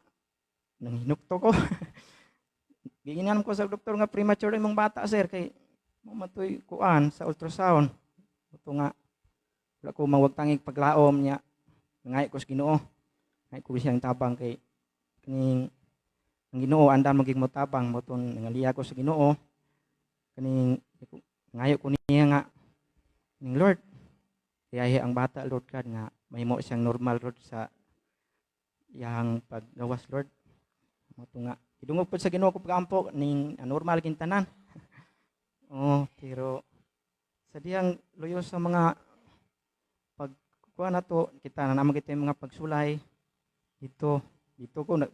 Speaker 6: nanghinukto ko. Giingan ko sa doktor nga premature imong bata sir kay mamatoy kuan sa ultrasound. Muto nga wala ko mawag tangig paglaom niya. Nangay ko sa Ginoo. Ngay ko siyang tabang kay kaning ang Ginoo andan maging motabang mo ton nangaliya ko sa Ginoo. Kaning ngayo ko niya nga ning Lord, iyahi ang bata Lord God nga mahimo siyang normal Lord sa iyang paggawas Lord. Mo nga idungog pud sa Ginoo ko pagampo ning normal kintanan. Oh, pero sa diyang luyo sa mga pagkuha na to, kita na naman kita yung mga pagsulay dito. Dito ko na,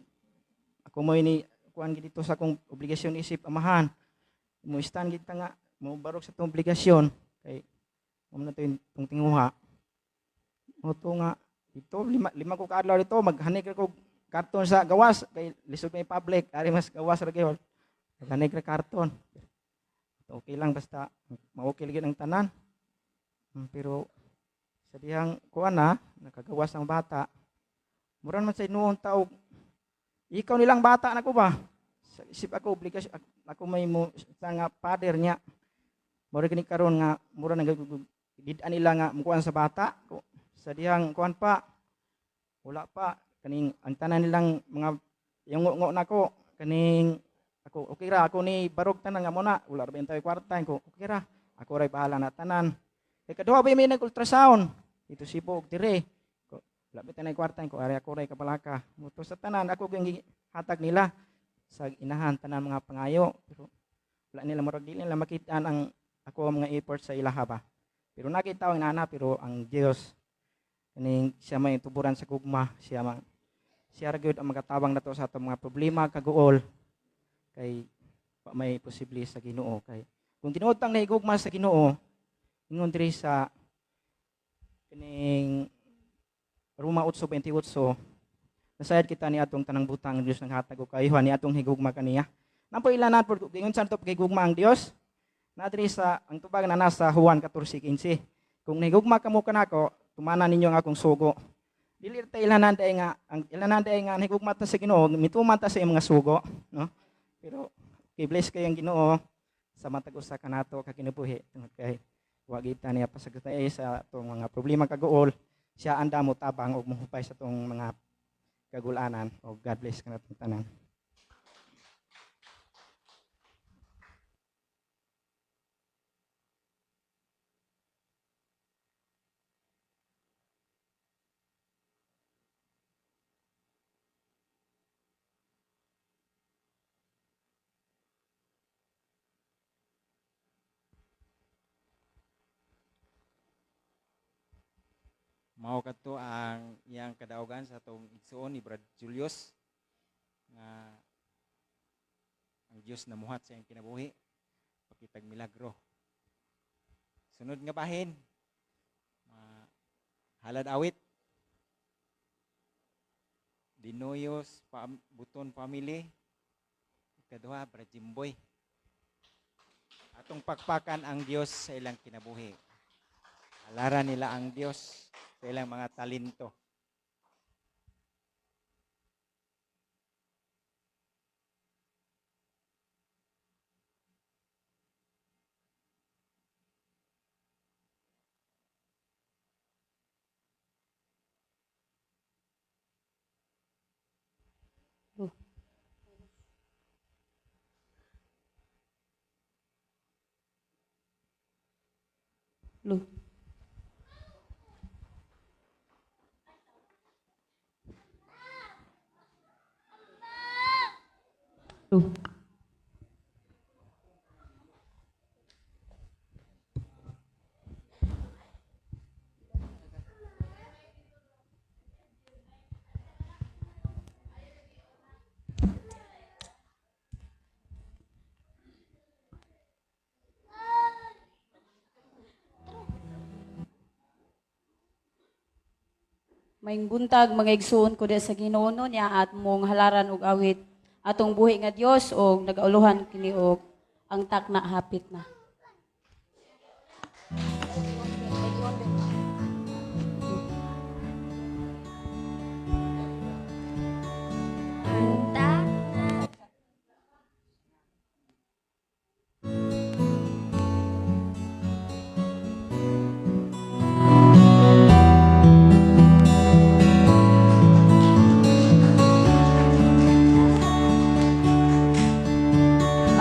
Speaker 6: ako mo ini kuan dito sa akong obligasyon isip amahan. Mo stand kita nga mo barog sa tong obligasyon kay mo na to yung tong tinguha. Mo to nga dito lima ko kaadlaw dito maghanik ra ko karton sa gawas kay lisod may public ari mas gawas ra gyud. Maghanik ra karton. Okay lang basta ma-okay lagi ang tanan. Pero sa dihang kuan na nakagawas ang bata. Mura man sa inuong tao ikaw nilang bata nako ba? Sa isip ako obligasyon ako may mo sa nga father niya. Mura gani karon nga mura nang gid-an nila nga mukuan sa bata. Ko, sa dihang kuan pa wala pa kaning ang tanan nilang mga yung nako kaning ako okay ra ako ni barog tanan nga muna wala ra ba tayo kwarta ko okay ra ako ray bahala na tanan kay kaduha ba may nag ultrasound dito Cebu og dire ko wala ba tanay kwarta ko ari ako ray kabalaka muto sa tanan ako gyud hatag nila sa inahan tanan mga pangayo pero wala nila murag dili nila makitaan ang ako ang mga effort sa ilaha ba pero nakita ang nana pero ang Dios kaning siya may tuburan sa gugma siya man siya ra gyud ang magatabang nato sa atong mga problema kaguol kay wa may posible sa Ginoo kay kung tinuod tang nahigugma sa Ginoo ingon diri sa kining Roma 8:28 nasayad kita ni atong tanang butang ang Dios nang hatag og kayuhan ni atong higugma kaniya. Nampo ilanan por ingon sa ato pagigugma ang Dios na diri sa ang tubag na nasa Juan 14:15 kung nahigugma kamo kanako tumanan ninyo ang akong sugo. Dili ta ilanan day nga ang ilanan day nga nahigugma ta sa Ginoo mituman ta sa iyang mga sugo, no? Pero i-bless kay ang Ginoo sa matag usa kanato ka kinabuhi tungod kay wa kita niya pasagtay sa atong mga problema kaguol siya anda mo tabang og mohupay sa atong mga kagulanan. Og God bless kanatong tanan.
Speaker 2: Mao kadto ang iyang kadaugan sa atong igsuon ni Brad Julius nga ang Dios namuhat sa iyang kinabuhi pakitag milagro. Sunod nga bahin, halad awit Dinoyos Buton family, ikaduha Brad Jimboy. Atong pakpakan ang Dios sa ilang kinabuhi. Alara nila ang Dios sa ilang mga talento.
Speaker 3: Lo. Lo.
Speaker 7: Maayong buntag mga igsuon ko diha sa Ginoo, no, niya at mong halaran og awit atong buhi nga Dios og nagauluhan kini og "Ang Takna Hapit Na."
Speaker 8: Ang takna.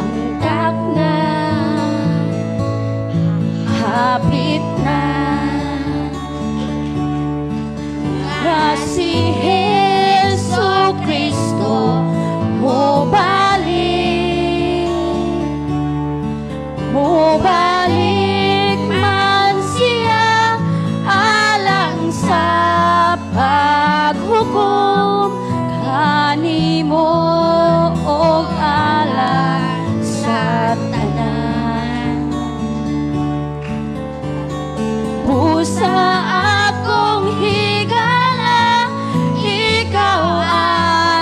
Speaker 7: Ang takna hapit na, nga si Hesu Kristo mobalik. Mobalik man siya alang sa paghukom kanimo og alang sa tanan. Busa akong higala, ikaw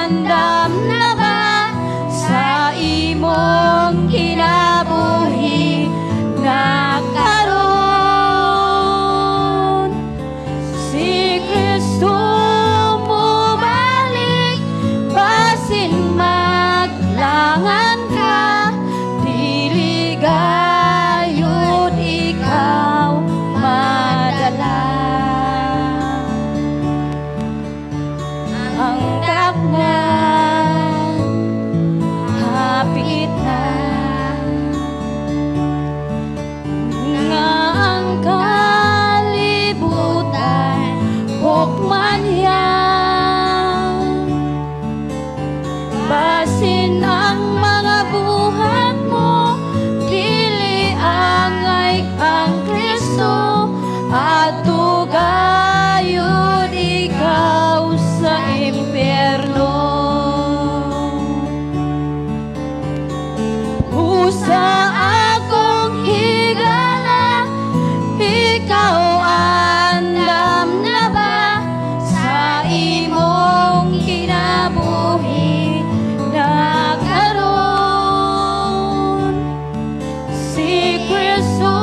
Speaker 7: andam na ba sa imong kinabuhi nga karon? Si Kristo mobalik, basin maglangan ka, dili gayud ikaw madala. Ang takna hapit na, nga ang kalibutan hukman niya. Basin ang mga buhat mo dili angay kang Kristo, adto gayud ikaw sa impyerno. Busa akong higala, ikaw andam na ba sa imong kinabuhi na karon? Si Kristo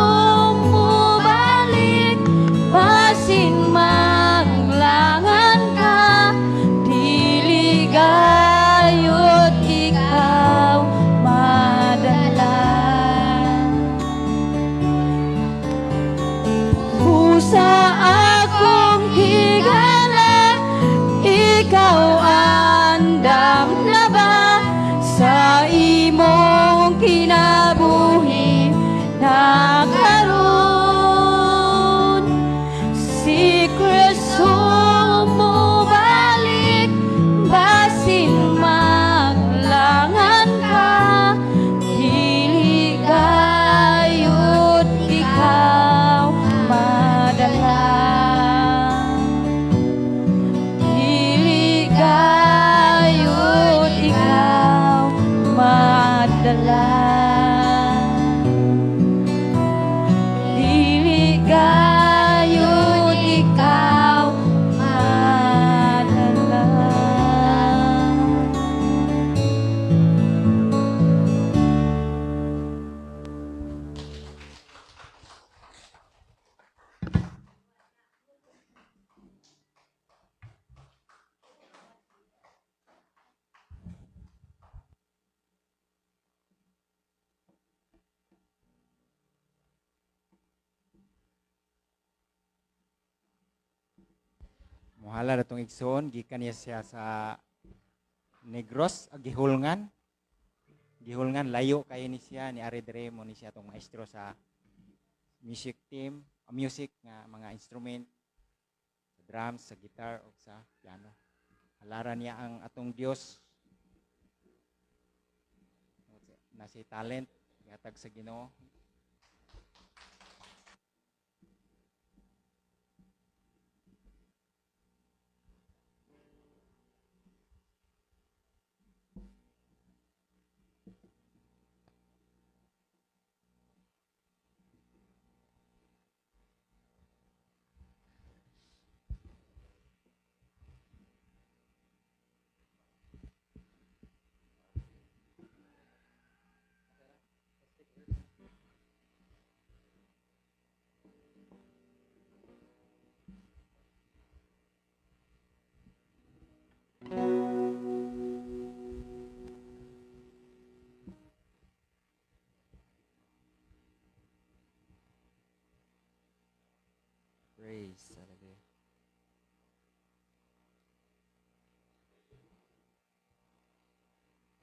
Speaker 7: mobalik, basin maglangan ka, dili gayud ikaw madala. Busa akong higala, ikaw andam na ba sa imong kinabuhi na karon? Si Kristo mobalik, basin maglangan ka, dili gayud ikaw madala. Dili gayud ikaw madala. Dili gayud ikaw madala.
Speaker 2: Muhala na tong igsoon, gikan niya siya sa Negros, Gihulngan. Gihulngan, layo kayo ni siya, ni ari dire mo ni siya tong maestro sa music team, music nga mga instrument, sa drums, sa guitar o sa piano. Halaran niya ang atong Dios na si talent gihatag sa Ginoo.
Speaker 8: Praise. Hallelujah.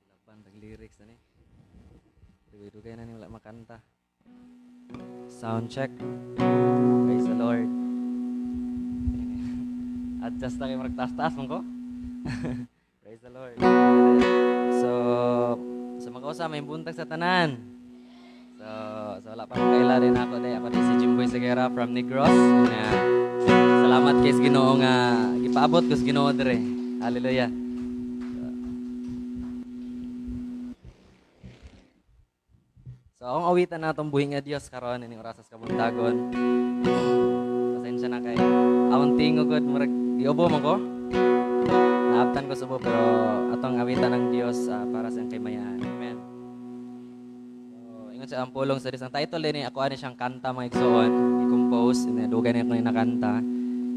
Speaker 8: Laban tag lyrics ani. Dugay-dugay na ni wala makanta. Sound check. Praise the Lord. Adjust na kayo, marag taas-taas man ko. Praise the Lord. So, sa mga usa, may buntag sa tanan. So, wala pa makaila din ako day. Ako din si Jimboy Seguera from Negros. Nga, salamat kay sa Ginoo nga gipaabot ko sa Ginoo dire. Hallelujah. So, akong awitan na itong buhi nga Dios karon ining oras sa kabuntagon. Pasensya na kay akong tingog gud, murag giubo man ko. Naabtan ko subo, pero atong awitan ng Dios para sa iyang kaymayaan. Amen. So, ingon siya ang pulong sa Dios. Ang title din ako ani siyang kanta mga igsoon, i-compose, ina dugay na ako ni nakanta.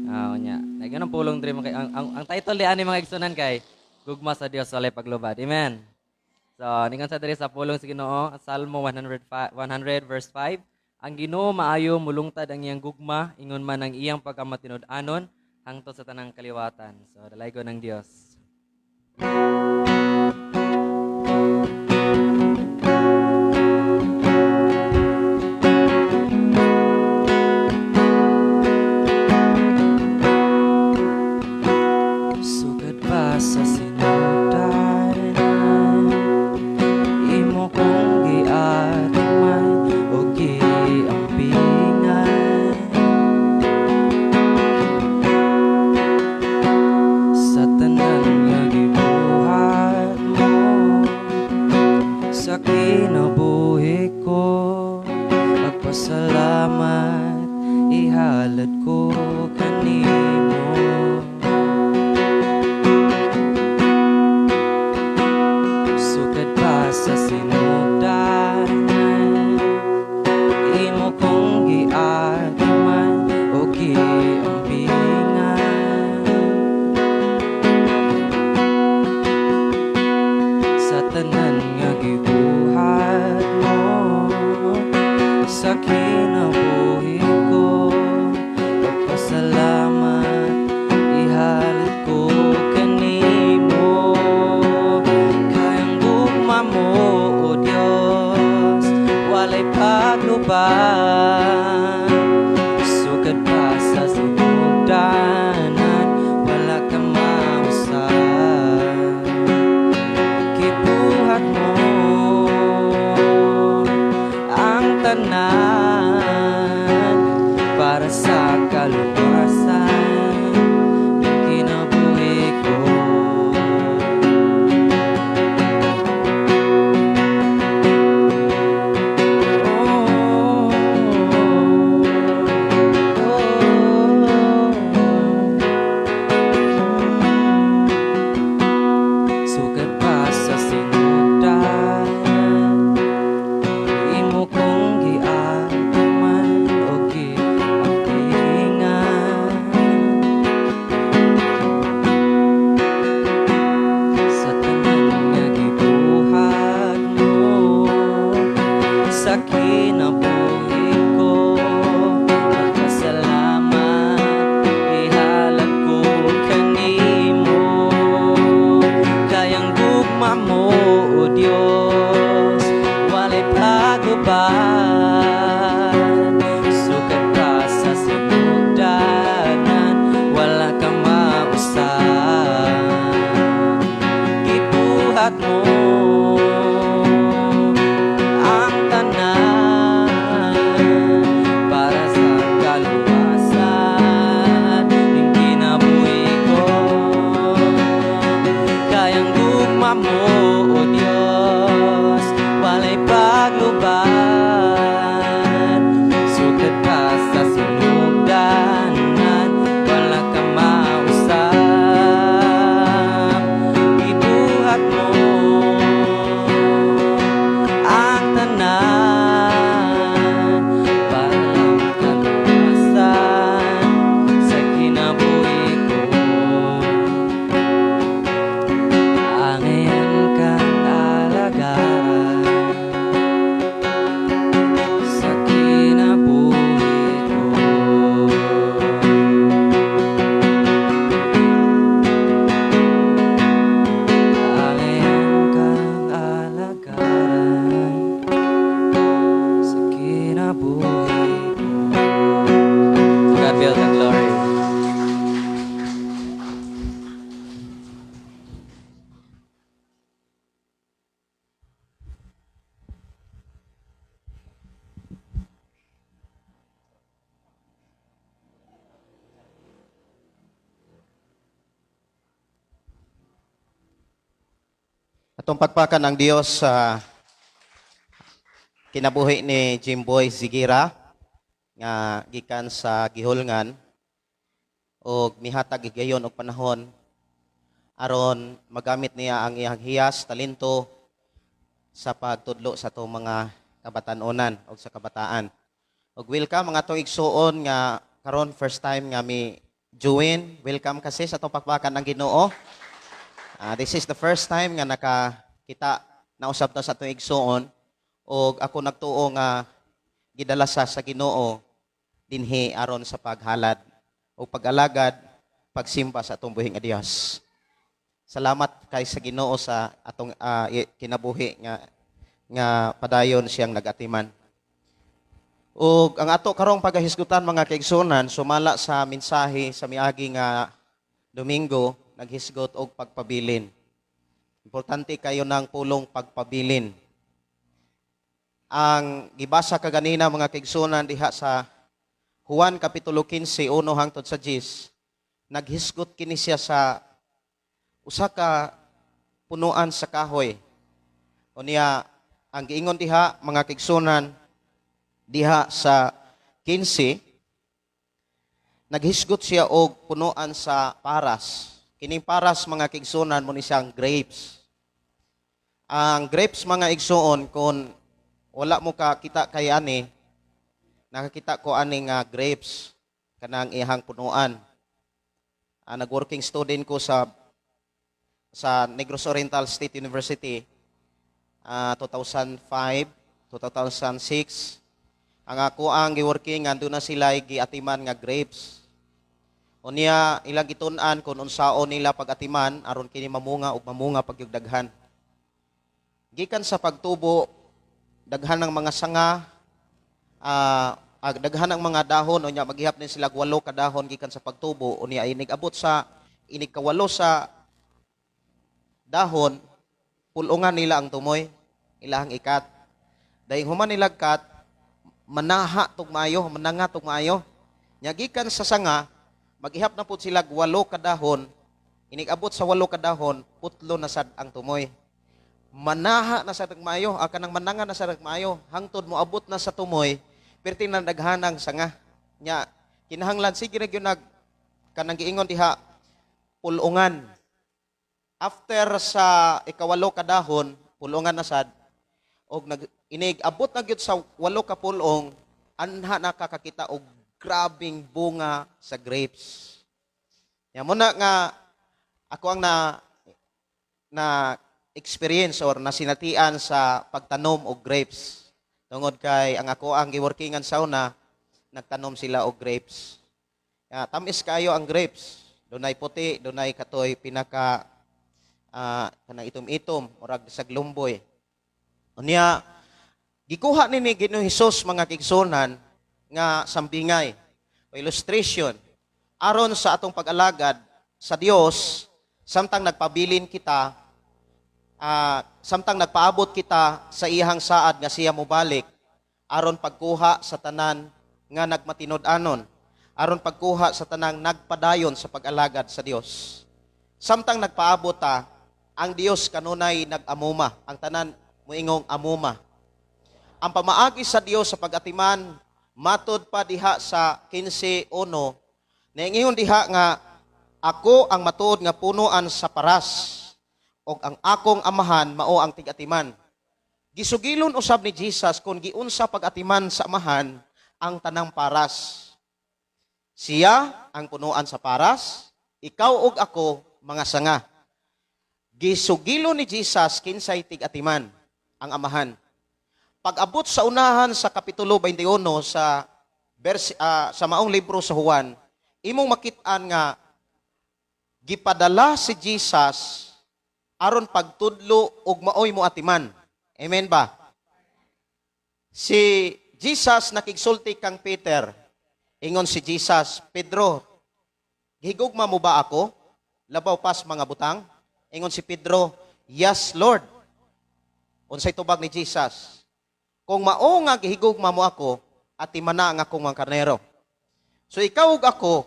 Speaker 8: Unya. Nagyan ang pulong diri mga ang title di ani mga igsoonan kay Gugma sa Dios walay paglubad. Amen. So, ningon sa diri sa pulong sa Ginoo, Salmo 100 verse 5, ang Ginoo maayo, mulungtad ang iyang gugma, ingon man ang iyang pagkamatinud-anon hangtod sa tanang kaliwatan. So, dalaygon ng Dios. Sugad pa sa sinugdan, imo kong giatiman o giampingan. Sa tanan nga gibuhat mo sa kinabuhi ko, pagpasalamat ihalad ko kanimo. Sugad pa sa sinugdanan, imo kong giatiman o giampingan. Sa tanan nga gibuhat mo sa kinabuhi ko, pagpasalamat ihalad ko kanimo. Kayang gugma mo, O Dios, walay paglubad. Sugad pa sa sinugdanan, wala ka mausap. Gibuhat mo ang tanan para sa kaluwasan ng kinabuhi ko. Oh, oh, oh. Sugad pa sa sinugdanan, imo kong giatiman o giampingan.
Speaker 9: Atong pagpakan ang Dios sa kinabuhi ni Jimboy Zigira nga gikan sa gihulngan og mihatag higayon og panahon aron magamit niya ang iyang hiyas, talento sa pagtudlo sa atong mga kabatan-onan og sa kabataan. Og welcome mga atong igsuon nga karon first time nga mi join. Welcome kasi sa atong pakpakan ng Ginoo. This is the first time nga nakakita na usab ta sa atong igsuon og ako nagtuo nga gidala sa Ginoo dinhi aron sa paghalad o pag-alagad, pagsimba sa atong buhi nga Dios. Salamat kay sa Ginoo sa atong kinabuhi nga nga padayon siyang nagatiman. Ug ang ato karong pagahisgutan, mga kaigsuonan, sumala sa mensahe sa miagi nga Domingo, naghisgot og pagpabilin. Importante kayo ng pulong pagpabilin. Ang gibasa kaganina, mga kaigsuonan, diha sa Juan Kapitulo 15, 1 hangtod sa 10, naghisgot kini siya sa usa ka punuan sa kahoy. Unya ang giingon diha, mga kaigsuonan, diha sa 15, naghisgot siya og punuan sa paras. Kining paras, mga kaigsuonan, mo ni siyang grapes. Ang grapes, mga igsuon, kung wala mo ka kita kay ani, nakakita ko ani nga grapes kanang ihang punuan. Nag-working student ko sa Negros Oriental State University 2005 2006. Ang ako ang giworking, ando na sila giatiman nga grapes. Unya ilang gitun-an kung unsaon nila pag-atiman aron kini mamunga ug mamunga pag daghan. Gikan sa pagtubo, daghan ng mga sanga, daghan ng mga dahon. Unya maghihap din sila walo ka dahon gikan sa pagtubo. Unya inig abot sa inig kawalo sa dahon, pulungan nila ang tumoy, ilahang ikat. Dahil human nila kat, manaha tug maayo, mananga tug maayo. Nya gikan sa sanga, maghihap na pud sila walo ka dahon. Inig abot sa walo ka dahon, putlo na sad ang tumoy. Manaha na sad ang maayo, kanang mananga na sad ang maayo, hangtod mo abot na sa tumoy, perti na daghanang sanga. Nya kinahanglan sige ra gyud nag kanang giingon diha pulungan. After sa ikawalo ka dahon, pulungan na sad og nag inig abot na gyud sa walo ka pulong, anha na kakakita og grabing bunga sa grapes. Ya muna nga ako ang na na experience or nasinatian sa pagtanom og grapes. Tungod kay ang ako ang giworkingan sa una, nagtanom sila og grapes. Ya, tamis kayo ang grapes. Dunay puti, dunay katoy pinaka kanang itom-itom, murag sa glumboy. Unya gikuha ni Ginoong Hesus, mga kaigsuonan, nga sambingay o illustration aron sa atong pag-alagad sa Dios samtang nagpabilin kita, samtang nagpaabot kita sa iyang saad nga siya mobalik aron pagkuha sa tanan nga nagmatinud-anon, aron pagkuha sa tanang nagpadayon sa pag-alagad sa Dios. Samtang nagpaabot ta, ang Dios kanunay nag-amuma. Ang tanan moingong amuma. Ang pamaagi sa Dios sa pag-atiman, matod pa diha sa 15:1, naingon diha nga ako ang matuod nga punuan sa paras og ang akong amahan mao ang tig-atiman. Gisugilon usab ni Jesus kung giunsa pag-atiman sa amahan ang tanang paras. Siya ang punuan sa paras, ikaw ug ako mga sanga. Gisugilon ni Jesus kinsay tig-atiman, ang amahan. Pag-abot sa unahan sa Kapitulo 21 sa verse, sa maong libro sa Juan, imong makit-an nga gipadala si Jesus aron pagtudlo og maoy mo atiman. Amen ba? Si Jesus nakigsulti kang Peter. Ingon si Jesus, "Pedro, gihigugma mo ba ako? Labaw pas mga butang?" Ingon si Pedro, "Yes, Lord." Unsay tubag ni Jesus? "Kung mao nga gihigugma mo ako, atimana ang akong mga karnero." So ikaw ug ako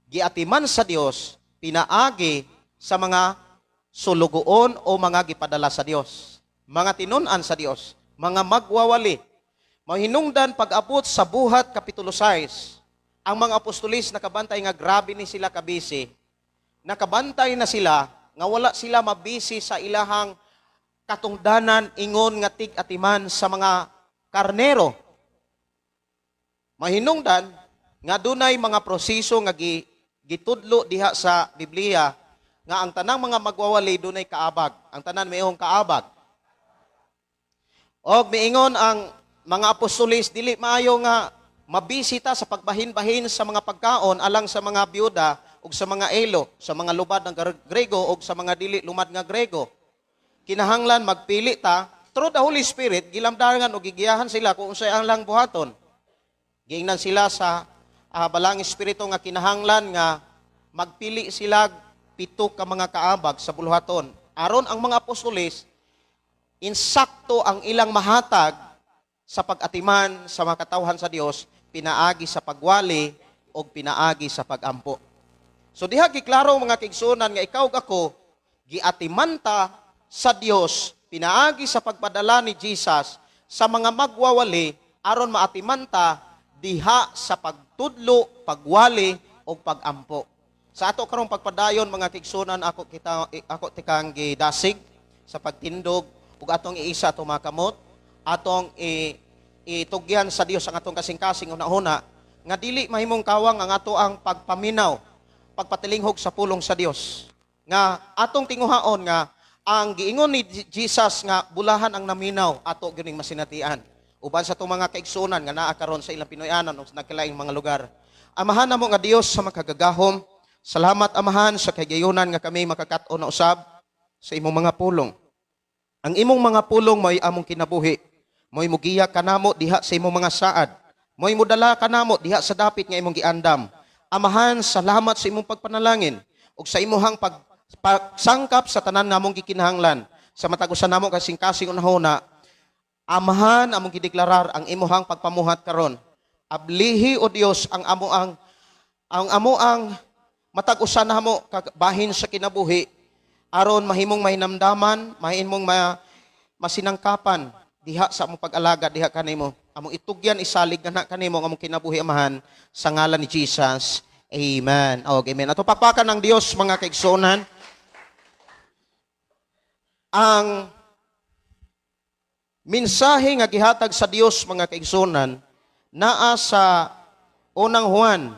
Speaker 9: giatiman sa Dios pinaagi sa mga Sulugoon o mga gipadala sa Dios, mga tinun-an sa Dios, mga magwawali. Mahinungdan pag-abot sa Buhat Kapitulo 6, ang mga apostolis nakabantay nga grabe ni sila kabisi. Nakabantay na sila nga wala sila mabisi sa ilahang katungdanan ingon nga tig-atiman sa mga karnero. Mahinungdan nga dunay mga proseso nga gitudlo diha sa Biblia nga ang tanang mga magwawali dunay kaabag. Ang tanan mayong kaabag. Og miingon ang mga apostolis, dili maayo nga mabisita sa pagbahin-bahin sa mga pagkaon alang sa mga byuda ug sa mga elo, sa mga lubad ng Grego ug sa mga dili lumad nga Grego. Kinahanglan magpili ta through the Holy Spirit, gilamdangan o gigiyahan sila kung unsay ang lang buhaton. Giingnan sila sa balang espiritu nga kinahanglan nga magpili sila 7 ka mga kaabag sa buluhaton. Aron ang mga apostolis, insakto ang ilang mahatag sa pag-atiman sa mga katawhan sa Dios, pinaagi sa pagwali o pinaagi sa pagampo. So diha giklaro mga kaigsuonan nga ikaw ug ako giatiman ta sa Dios pinaagi sa pagpadala ni Jesus sa mga magwawali aron maatiman ta diha sa pagtudlo, pagwali o pagampo. Sa ato karong pagpadayon mga kaigsuonan, ako tikang gidasig sa pagtindog ug atong iisa atong mga kamot, atong itugyan sa Dios ang atong kasing-kasing una-una nga dili mahimong kawang ang ato ang pagpaminaw, pagpatilinghog sa pulong sa Dios. Nga atong tinguhaon nga ang giingon ni Jesus nga bulahan ang naminaw ato gyud ning masinatian. Uban sa atong mga kaigsuonan nga naa karon sa ilang Pinoy-anan o sa nagkalaing mga lugar. Amahan namo nga Dios sa makagagahom, salamat Amahan sa kahigayunan nga kami makakat-on na usab sa imong mga pulong. Ang imong mga pulong mo'y among kinabuhi. Mo'y mugiya kanamo diha sa imong mga saad. Mo'y mudala kanamo diha sa dapit nga imong giandam. Amahan, salamat sa imong pagpanalangin ug sa imuhang pagsangkap sa tanan namong gikinahanglan. Sa matag usa namo kasing-kasing unahuna, Amahan, among gideklarar ang imuhang pagpamuhat karon. Ablihi o Dios ang amo ang amo ang matag usa namo bahin sa kinabuhi aron mahimong mahinamdaman, mahimong masinangkapan diha sa among pag-alaga diha kanimo. Among itugyan isalig na kanimo ang among kinabuhi Amahan sa ngalan ni Jesus. Amen. Og amen. Ato pakpakan ng Dios mga kaigsuonan. Ang mensahe nga gihatag sa Dios mga kaigsuonan naa sa Unang Juan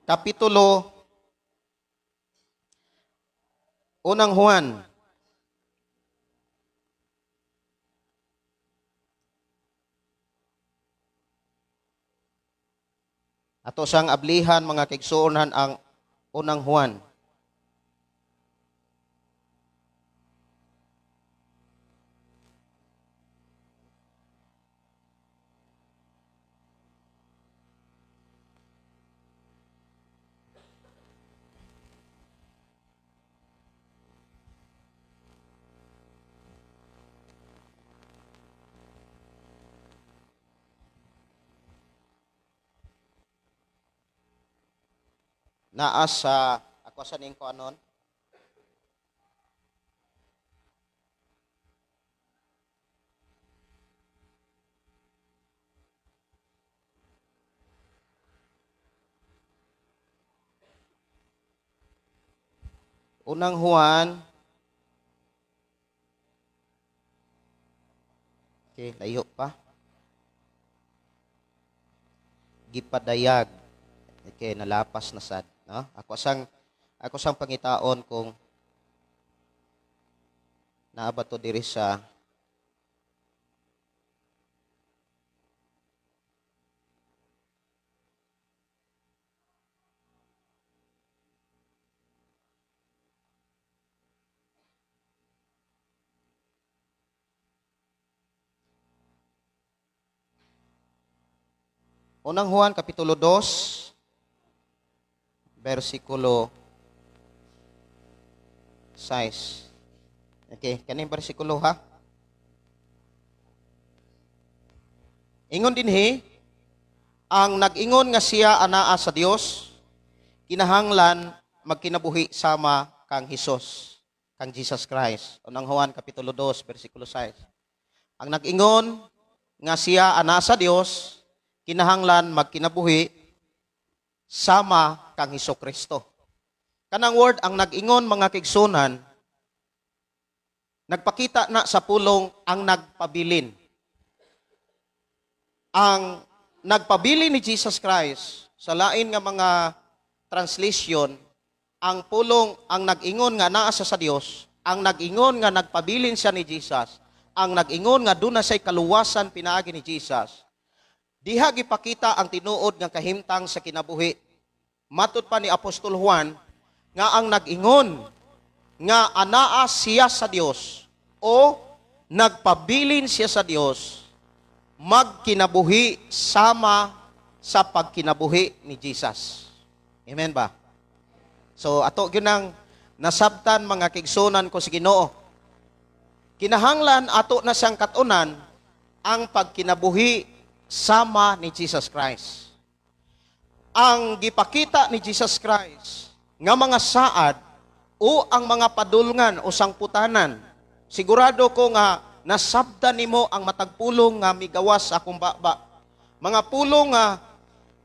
Speaker 9: kapitulo Unang Juan Ato sang ablihan mga kaigsuonan ang Unang Juan. Naa sa ako sa ning kuanon. Unang Juan. Okay, layo pa. Gipadayag. Okay, nalapas na sad, no? Ako sang pangitaon kung naa ba to diri sa Unang Juan, Kapitulo 2, versikulo 6. Okay, kaning versikulo ha. Ingon dinhi, ang nag-ingon nga siya anaa sa Dios, kinahanglan magkinabuhi sama kang Hesus. kang Jesus Christ. Unang Juan kapitulo 2 bersikulo 6. Ang nag-ingon nga siya ana sa Dios kinahanglan magkinabuhi sama kang Hesus Kristo. Kanang word ang nag-ingon, mga kaigsunan, nagpakita na sa pulong ang nagpabilin. Ang nagpabilin ni Jesus Christ, sa lain nga mga translation, ang pulong ang nag-ingon nga naa sa Dios, ang nag-ingon nga nagpabilin siya ni Jesus, ang nag-ingon nga duna siya'y kaluwasan pinaagi ni Jesus. Diha gipakita ang tinuod nga kahimtang sa kinabuhi. Matud pa ni Apostol Juan nga ang nag-ingon nga anaa siya sa Dios o nagpabilin siya sa Dios, magkinabuhi sama sa pagkinabuhi ni Jesus. Amen ba? So ato gyud nang nasabtan, mga kaigsunan ko sa Ginoo. Kinahanglan ato na siyang katunan ang pagkinabuhi sama ni Jesus Christ. Ang gipakita ni Jesus Christ nga mga saad o ang mga padulngan o sangputanan, sigurado ko nga nasabtan nimo ang matag pulong nga migawas sa akong baba. Mga pulong nga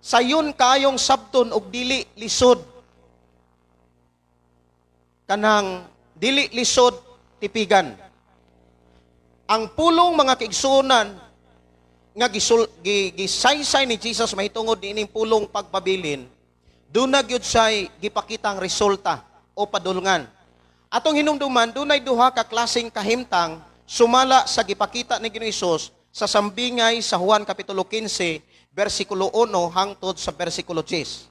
Speaker 9: sayon kayong sabton og dili lisod, kanang dili lisod tipigan. Ang pulong, mga kaigsunan, nga gisaysay ni Jesus mahitungod niining pulong pagpabilin, duna gyud siya'y gipakitang resulta o padulngan. Atong hinumduman, dunay duha ka klaseng kahimtang sumala sa gipakita ni Ginoong Hesus sa sambingay sa Juan kapitulo 15 bersikulo 1 hangtod sa bersikulo 10.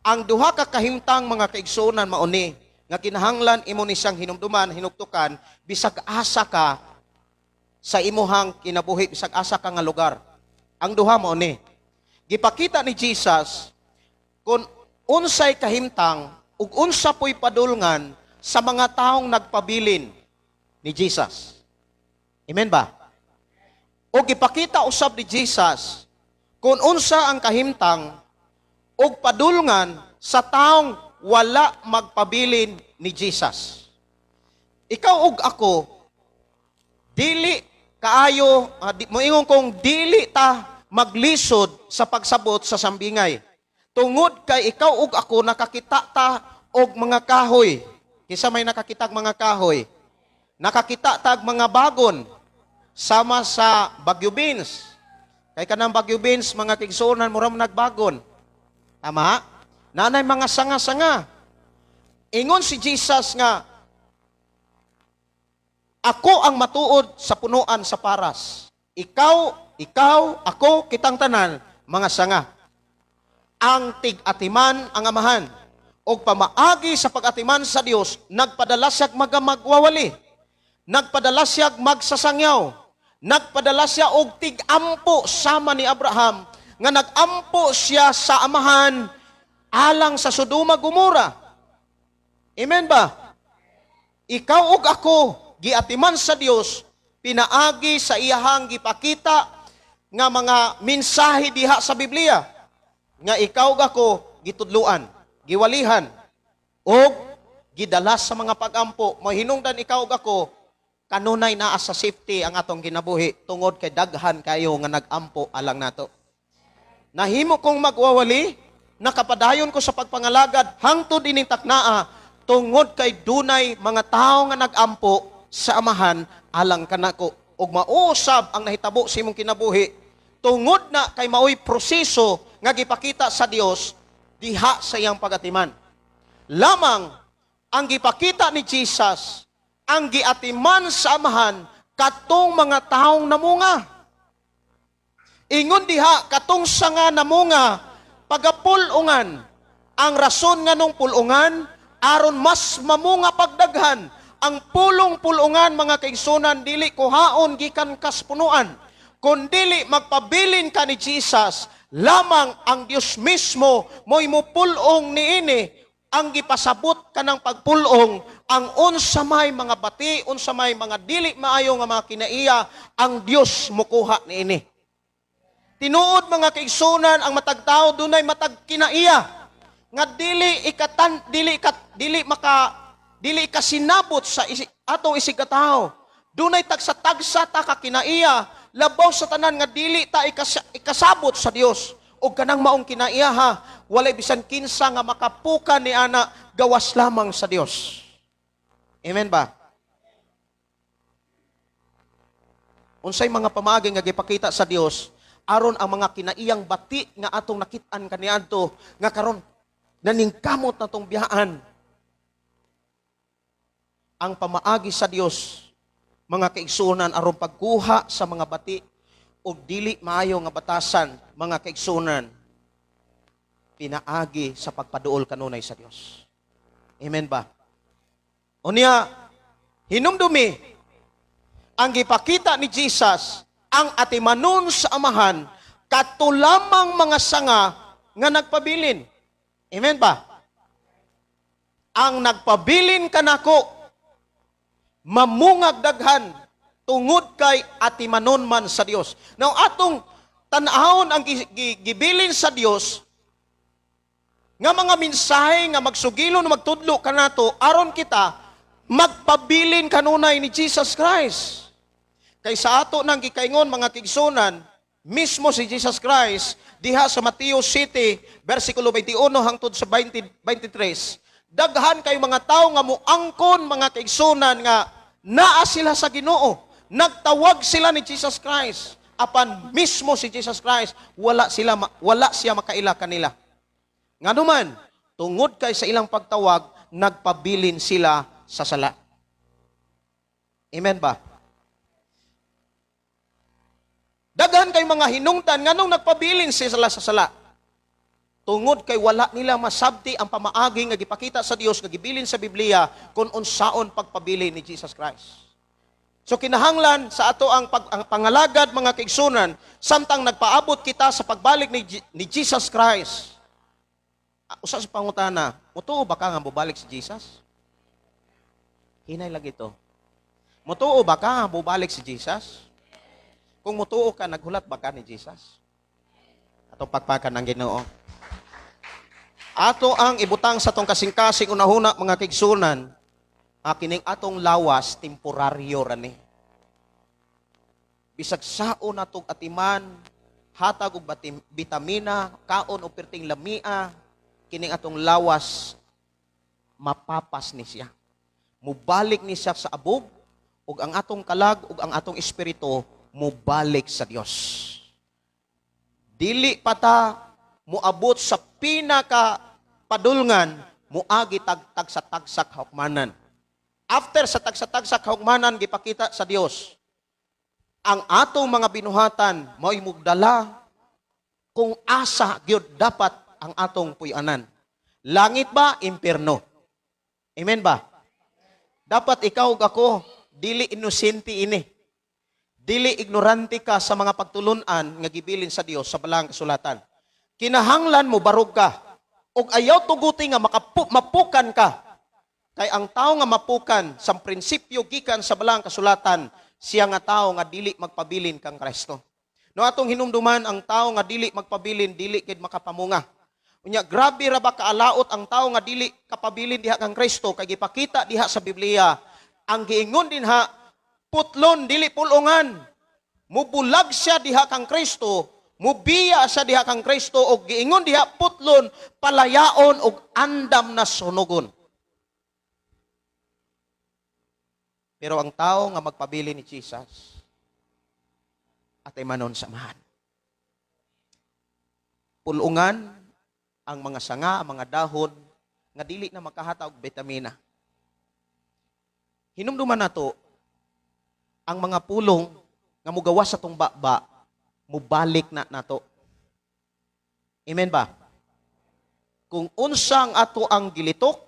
Speaker 9: Ang duha ka kahimtang, mga kaigsuonan, mauni nga kinahanglan imo ni siyang hinumduman, hinuktukan, bisag asa ka sa imuhang kinabuhi, bisag asa ka nga lugar. Ang duha mao ni. Gipakita ni Jesus kung unsay kahimtang ug unsa po'y padulngan sa mga taong nagpabilin ni Jesus. Amen ba? O gipakita usab ni Jesus kung unsa ang kahimtang ug padulngan sa taong wala magpabilin ni Jesus. Ikaw ug ako, dili kaayo, moingon kong dili ta maglisod sa pagsabot sa sambingay. Tungod kay ikaw ug ako nakakita ta og mga kahoy. Kinsa may nakakitag mga kahoy? Nakakita tag mga bagon sama sa Baguio beans. Kay kanang Baguio beans, mga kaigsuonan, mura man nagbagon. Tama? Nanay mga sanga-sanga. Ingon si Jesus nga, "Ako ang matuod sa punuan sa paras." Ikaw, ikaw, ako, kitang tanan, mga sanga. Ang tig-atiman ang Amahan. Og pamaagi sa pag-atiman sa Dios, nagpadala siya magamagwawali. Nagpadala siya magsasangyaw. Nagpadala siya og tig-ampo sama ni Abraham nga nag-ampo siya sa Amahan alang sa Sodoma Gomora. Amen ba? Ikaw ug ako giatiman sa Dios pinaagi sa iyahang gipakita nga mga mensahe diha sa Biblia nga ikaw ug ako gitudluan, giwalihan ug gidala sa mga pagampo. Mahinungdan ikaw ug ako kanunay naa sa safety ang atong kinabuhi tungod kay daghan kayo nga nag-ampo alang nato. Nahimo kong magwawali, nakapadayon ko sa pagpangalagad hangtod ining taknaa tungod kay dunay mga tawo nga nag-ampo sa Amahan alang kanako. Ug mauusab ang nahitabo sa imong kinabuhi tungod na kay maoy proseso nga gipakita sa Dios diha sa iyang pagatiman. Lamang ang gipakita ni Jesus, ang giatiman sa Amahan katong mga taong namunga. Ingon diha, katong sanga namunga pagapulungan. Ang rason nga nung pulungan aron mas mamunga pagdaghan. Ang pulong pulungan, mga kaigsunan, dili kuhaon gikan kas punuan, kun dili magpabilin ka ni Jesus. Lamang ang Dios mismo mo'y mupulong niini. Ang gipasabot kanang pagpulong, ang unsa may mga bati, unsa may mga dili maayo nga mga kinaiya, ang Dios mukuha niini. Tinuod, mga kaigsunan, ang matag tao dunay matag kinaiya nga dili ikatan dili ikat, dili maka dili kasinabot sa atong isigkatawo. Dunay tagsa-tagsa ta ka kinaiya labaw sa tanan nga dili ta ikasabot sa Dios. Og kanang maong kinaiya ha, walay bisan kinsa nga makapuka ni ana gawas lamang sa Dios. Amen ba? Unsay mga pamaagi nga gipakita sa Dios aron ang mga kinaiyang bati nga atong nakit-an kaniadto nga karon naningkamot natong biyaan? Ang pamaagi sa Dios, mga kaigsuonan, aron pagkuha sa mga bati og dili maayo nga batasan, mga kaigsuonan, pinaagi sa pagpaduol kanunay sa Dios. Amen ba? Unya, hinumdumi ang gipakita ni Jesus ang atimanon sa Amahan katulamang mga sanga nga nagpabilin. Amen ba? Ang nagpabilin kanako mamungag daghan tungod kay atimanon man sa Dios. Now atong tan-awon ang gibilin sa Dios nga mga mensahe nga magsugilon o magtudlo kanato aron kita magpabilin kanunay ni Jesus Christ. Kay sa ato nang gikaingon, mga kigsunan, mismo si Jesus Christ diha sa Mateo 7 versikulo 21 hangtod sa 23, daghan kay mga tawo nga moangkon, mga kaigsunan, nga naa sila sa Ginoo. Nagtawag sila ni Jesus Christ. Apan mismo si Jesus Christ wala siya makaila kanila. Nganuman, tungod kay sa ilang pagtawag nagpabilin sila sa sala. Amen ba? Daghan kay mga hinungtan nganong nagpabilin sila sa sala. Tungod kay wala nila masabti ang pamaagi nga gipakita sa Dios nga gibilin sa Biblia kung unsaon pagpabilin ni Jesus Christ. So kinahanglan sa ato ang pangalagad, mga kaigsunan, samtang nagpaabot kita sa pagbalik ni Jesus Christ. Usa sa pangutana, mutuo ba ka nga mobalik si Jesus? Hinay lagi to. Mutuo ba ka nga mobalik si Jesus? Kung mutuo ka, naghulat ba ka ni Jesus? Atong pagpakan ng Ginoo. Ato ang ibutang sa tong kasing-kasing unahuna, mga kaigsunan, kining atong lawas temporaryo ra ni. Bisag sao natong atiman, hatag og bitamina, kaon og perting lamia, kining atong lawas mapapas ni siya. Mubalik ni siya sa abog, ug ang atong kalag ug ang atong espiritu mubalik sa Dios. Dili pa ta moabot sa pinaka padulngan, muagi tagtag sa tagsak hukmanan. After sa tagsa-tagsak hukmanan, gipakita sa Dios ang atong mga binuhatan mao'y mugdala kung asa gyud dapat ang atong puy-anan. Langit ba, impierno? Amen ba? Dapat ikaw ug ako dili inosente ini. Dili ignorante ka sa mga pagtulun-an nga gibilin sa Dios sa balang kasulatan. Kinahanglan mo barog ka ug ayaw tuguti nga mapukan ka. Kay ang tawo nga mapukan sa prinsipyo gikan sa balang kasulatan, siya nga tawo nga dili magpabilin kang Kristo. No atong hinumduman ang tawo nga dili magpabilin, dili gid makapamunga. Unya grabe ra ba kaalaot ang tawo nga dili kapabilin diha kang Kristo kay gipakita diha sa Biblia ang giingon dinha putlon dili pulungan. Mubulag siya diha kang Kristo, mubiya siya diha kang Kristo og giingon diha putlon palayaon og andam na sunugon. Pero ang tao nga magpabili ni Jesus at ay manon samahan. Pulungan ang mga sanga, ang mga dahon nga dili na makahata og bitamina. Hinumduman nato ang mga pulong nga mugawas sa tong baba, mubalik na nato. Amen ba? Kung unsa ang ato ang gilitok,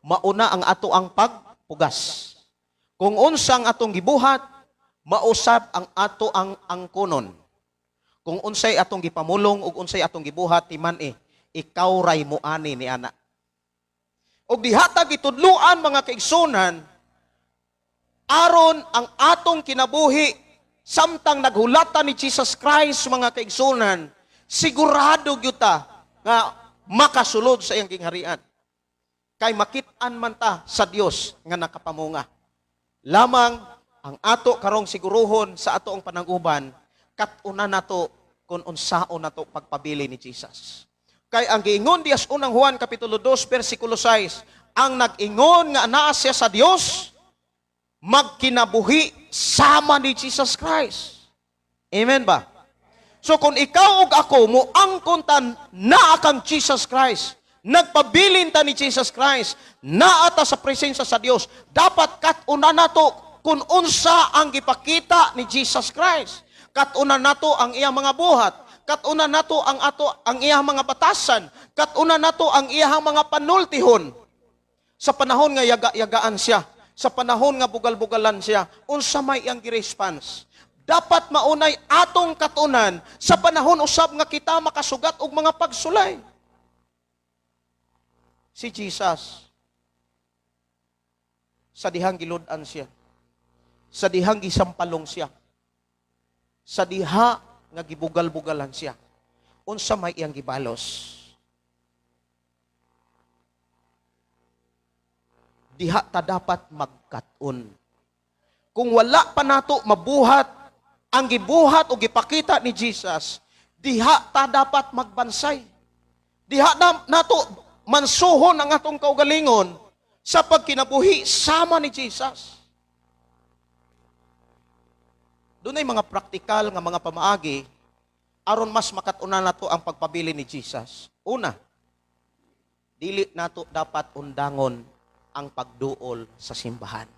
Speaker 9: mauna ang ato ang pagpugas. Kung unsa ang atong gibuhat, mausab ang ato ang angkonon. Kung unsay atong gipamulong ug unsay atong gibuhat, timan ikaw ray muani ni ana. Og dihatag gitudluan, mga kaigsunan, aron ang atong kinabuhi samtang naghulatan ni Jesus Christ, mga kaigsunan, sigurado gyud ta nga makasulod sa iyang gingharian. Kay makit-an man ta sa Dios nga nakapamunga. Lamang ang ato karong siguruhon sa ato ang pananguban, kat-una nato kung unsaon nato pagpabili ni Jesus. Kay ang giingon diyas unang Juan kapitulo 2 bersikulo 6, ang nag-ingon nga anaa siya sa Dios magkinabuhi sama ni Jesus Christ. Amen ba? So kung ikaw ug ako moangkon ta naa kang Jesus Christ, nagpabilin ta ni Jesus Christ, naa ta sa presensya sa Dios, dapat kat-una nato kung unsa ang gipakita ni Jesus Christ. Kat-una nato ang iyang mga buhat, kat-una nato ang ato ang iyang mga batasan, kat-una nato ang iyang mga panultihon. Sa panahon nga yaga-yagaan siya, sa panahon nga bugal-bugalan siya, unsa may iyang gi-response? Dapat maunay atong katunan sa panahon usab nga kita makasugat og mga pagsulay. Si Jesus, sa dihang gilud-an siya, sa dihang gisampalong siya, sa diha nga gibugal-bugalan siya, unsa may iyang gibalos? Diha ta dapat magkat-on. Kung wala pa nato mabuhat ang gibuhat o gipakita ni Jesus, diha ta dapat magbansay. Diha na, nato mansuhon ang atong kaugalingon sa pagkinabuhi sama ni Jesus. Dunay mga praktikal nga mga pamaagi aron mas makat-unan nato ang pagpabili ni Jesus. Una, dili nato dapat undangon ang pagduol sa simbahan.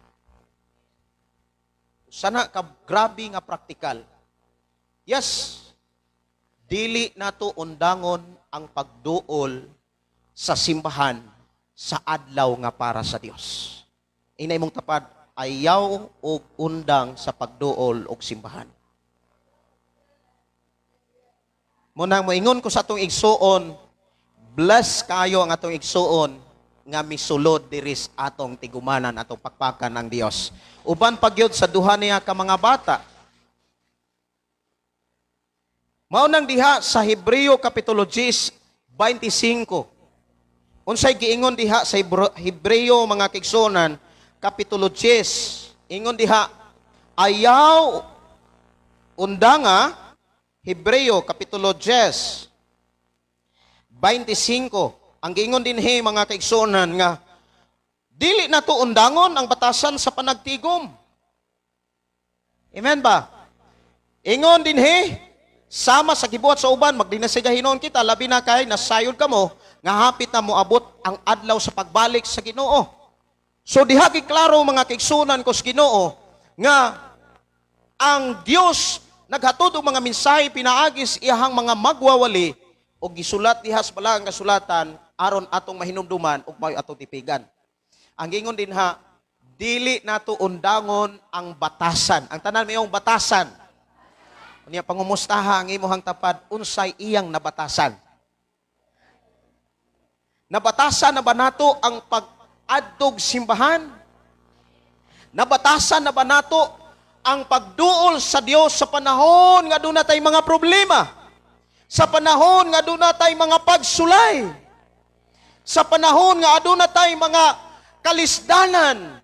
Speaker 9: Sana ka grabe nga praktikal. Yes, dili nato undangon ang pagduol sa simbahan sa adlaw nga para sa Dios. Inay mong tapad, ayaw og undang sa pagduol og simbahan. Munang moingon ko sa atong igsuon, bless kayo ang atong igsuon nga misulod diris atong tigumanan, atong pakpakan ang Dios. Uban pagyud sa duha niya ka mga bata. Mao nang diha sa Hebreo kapitulo 10, 25. Unsay giingon diha sa Hebreo mga kaigsuonan kapitulo 10, ingon diha ayaw undanga. Hebreo kapitulo 10, 25. Ang giingon dinhi mga kaigsuonan nga dili na to undangon ang batasan sa panagtigom. Amen ba? Ingon dinhi sama sa gibuhat sa uban magdinasiga hinuon kita labi na kay nasayod kamo nga hapit na moabot ang adlaw sa pagbalik sa Ginoo. So diha giklaro mga kaigsuonan ko sa Ginoo nga ang Dios naghatod og mga mensahe pinaagis iyahang mga magwawali og gisulat diha sa balaang kasulatan aron atong mahinumduman ug mao'y atong tipigan. Ang gingon dinha, dili nato undangon ang batasan. Ang tanan mayong batasan. Unya pangumustaha ang imong tapad unsay iyang nabatasan. Nabatasan na ba nato ang pag-adtog simbahan? Nabatasan na ba nato ang pagduol sa Dios sa panahon nga aduna tay mga problema? Sa panahon nga aduna tay mga pagsulay? Sa panahon nga aduna tay mga kalisdanan,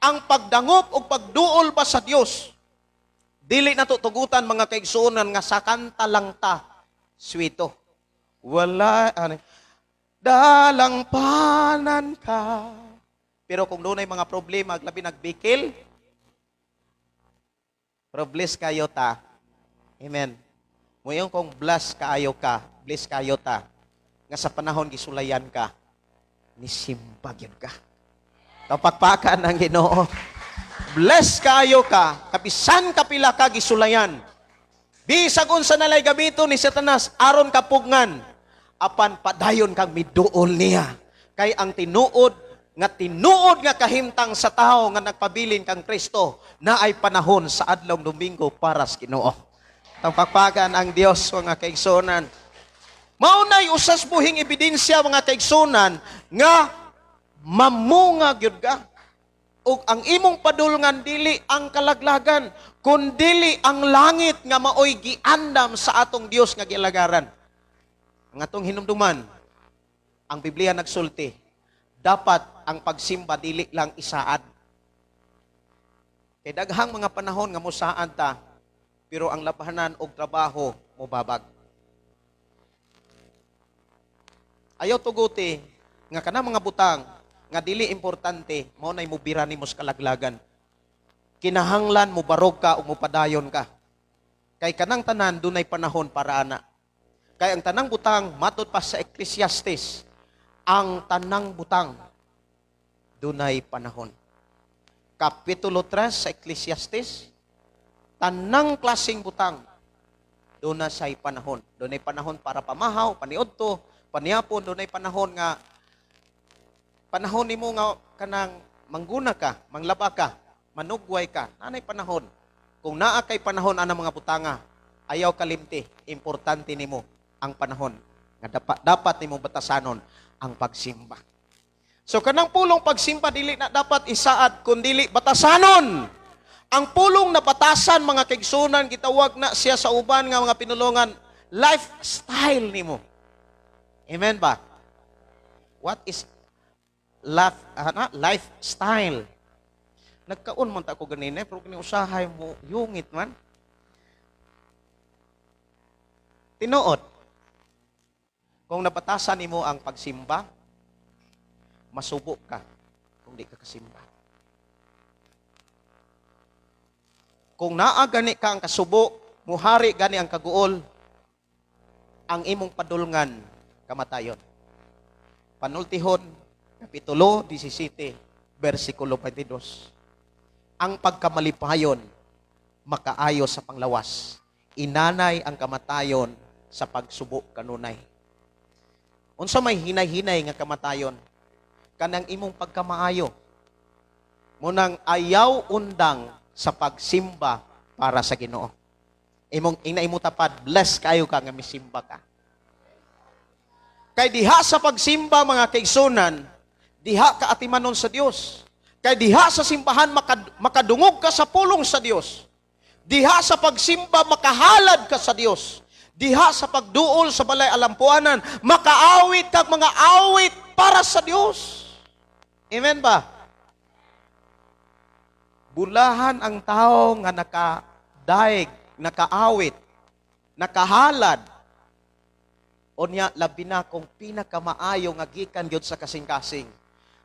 Speaker 9: ang pagdangop o pagduol ba sa Dios? Dili na to tugutan mga kaigsuonan nga sa kanta lang ta swito. Wala ano, dalangpanan ka. Pero kung dunay mga problema, labi nagbikil, pero bless kayo ta. Amen. Muyon kung bless kaayo ka, bless kayo ta, nga sa panahon gisulayan ka, nisimba gyud ka. Kapakpakan ang Ginoo. Bless kayo ka, kapisan kapila ka gisulayan. Bisag unsa nalay gamiton ni Satanas aron kapugngan, apan padayon kang miduol niya. Kay ang tinuod nga kahimtang sa tawo nga nagpabilin kang Kristo na ay panahon sa adlong Domingo para sa Ginoo. Tampakpakan ang Dios mga kaigsuonan. Mao nay usas buhing ebidensya mga kaigsuonan nga mamunga gyud ka. Ug ang imong padulngan dili ang kalaglagan, kundili ang langit nga maoy giandam sa atong Dios nga gialagaran. Ang atong hinumduman, ang Biblia nagsulti, Dapat ang pagsimba dili lang isaad. Kay daghang mga panahon nga mosaad ta, pero ang labanan og trabaho mobabag. Ayaw tuguti nga kanang mga butang nga dili importante mao nay mobira nimo sa kalaglagan. Kinahanglan mobarog ka ug mopadayon ka. Kay kanang tanan dunay panahon para ana. Kay ang tanang butang matud pa sa Ecclesiastes, ang tanang butang dunay panahon. Kapitulo 3 sa Ecclesiastes, tanang klaseng butang doon say panahon. Dunay panahon para pamahaw, paniudto, paniapon, dunay panahon nga panahon nimo nga kanang mangguna ka, manglaba ka, manugway ka, nanay panahon. Kung naa kay panahon ana mga butanga, ayaw kalimti, importante nimo ang panahon nga dapat nimo batasanon ang pagsimba. So kanang pulong pagsimba dili na dapat isaad kun dili batasanon. Ang pulong na batasan, mga kaigsunan, gitawag na siya sa uban nga mga pinulungan lifestyle nimo. Amen ba? What is life, ana? Lifestyle? Nagkaon man ta ko ganina, pero kini usahay mo yungit man. Tinuod. Kung nabatasan nimo ang pagsimba, masubo ka kung di ka kasimba. Kung naa gani ka ang kasubo, muhari gani ang kaguol, ang imong padulngan kamatayon. Panultihon, Kapitulo 17, versikulo 22. Ang pagkamalipayon, makaayo sa panglawas. Inanay ang kamatayon sa pagsubo kanunay. Unsa may hinay-hinay nga kamatayon? Kanang imong pagkamaayo. Munang ayaw undang sa pagsimba para sa Ginoo. Imong ina imo tapad, bless kayo ka nga misimba ka. Kay diha sa pagsimba, mga kaigsunan, diha ka atimanon sa Dios. Kay diha sa simbahan makadungog ka sa pulong sa Dios. Diha sa pagsimba makahalad ka sa Dios. Diha sa pagduol sa balay alampuanan, makaawit kag mga awit para sa Dios. Amen ba? Bulahan ang tao nga nakadaig, nakaawit, nakahalad. Unya labi na kung pinakamaayo nga gikan gyud sa kasing-kasing.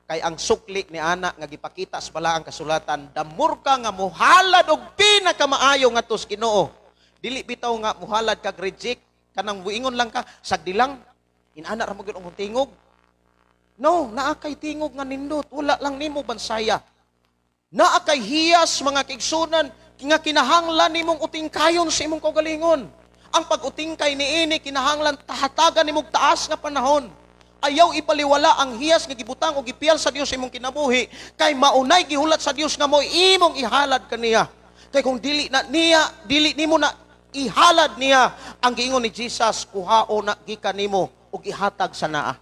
Speaker 9: Kay ang sukli ni ana nga gipakita sa balaang kasulatan, damur ka nga muhalad og pinakamaayo ngadto sa Ginoo. Dili bitaw nga muhalad kag reject, kanang muingon lang ka, sagdi lang, inana ra mo gyud ang tingog. No, naa kay tingog nga nindot, wala lang nimo bansaya. Naa kay hiyas, mga kaigsunan, nga kinahanglan nimong utingkayon sa imong kaugalingon. Ang pag-utingkay niini kinahanglan tahatagan nimong taas nga panahon. Ayaw ipaliwala ang hiyas nga gibutang o gipiyal sa Dios sa imong kinabuhi, kay maunay gihulat sa Dios nga mo'y imong ihalad kaniya. Kay kung dili na niya, dili nimo na ihalad niya, ang giingon ni Jesus, kuhao na gikan nimo ug ihatag sa naa.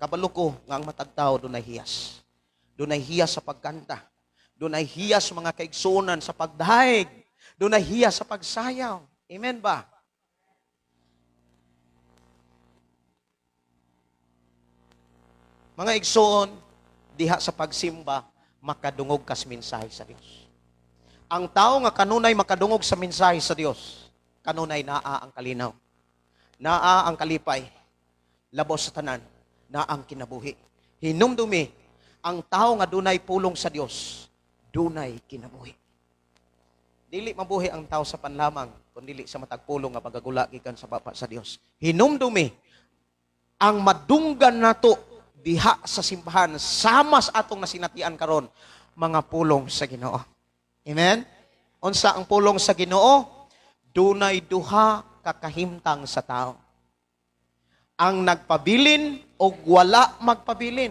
Speaker 9: Kabalo ko nga ang matag tawo dunay hiyas. Dunay hiyas sa pagkanta. Dunay hiyas, mga kaigsuonan, sa pagdahig. Dunay hiyas sa pagsayaw. Amen ba? Mga igsoon, diha sa pagsimba, makadungog kas mensahe sa Dios. Ang tao nga kanunay makadungog sa mensahe sa Dios, kanunay naa ang kalinaw, naa ang kalipay, labaw sa tanan, naa ang kinabuhi. Hinumdumi, ang tao nga dunay pulong sa Dios, dunay kinabuhi. Dili mabuhi ang tao sa panlamang, kun dili sa matag pulong nga pagagula gikan sa baba sa Dios. Hinumdumi, ang madunggan nato diha sa simbahan sama sa atong nasinatian karon, mga pulong sa Ginoo. Amen? Unsa ang pulong sa Ginoo? Dunay duha ka kahimtang sa tao. Ang nagpabilin o wala magpabilin.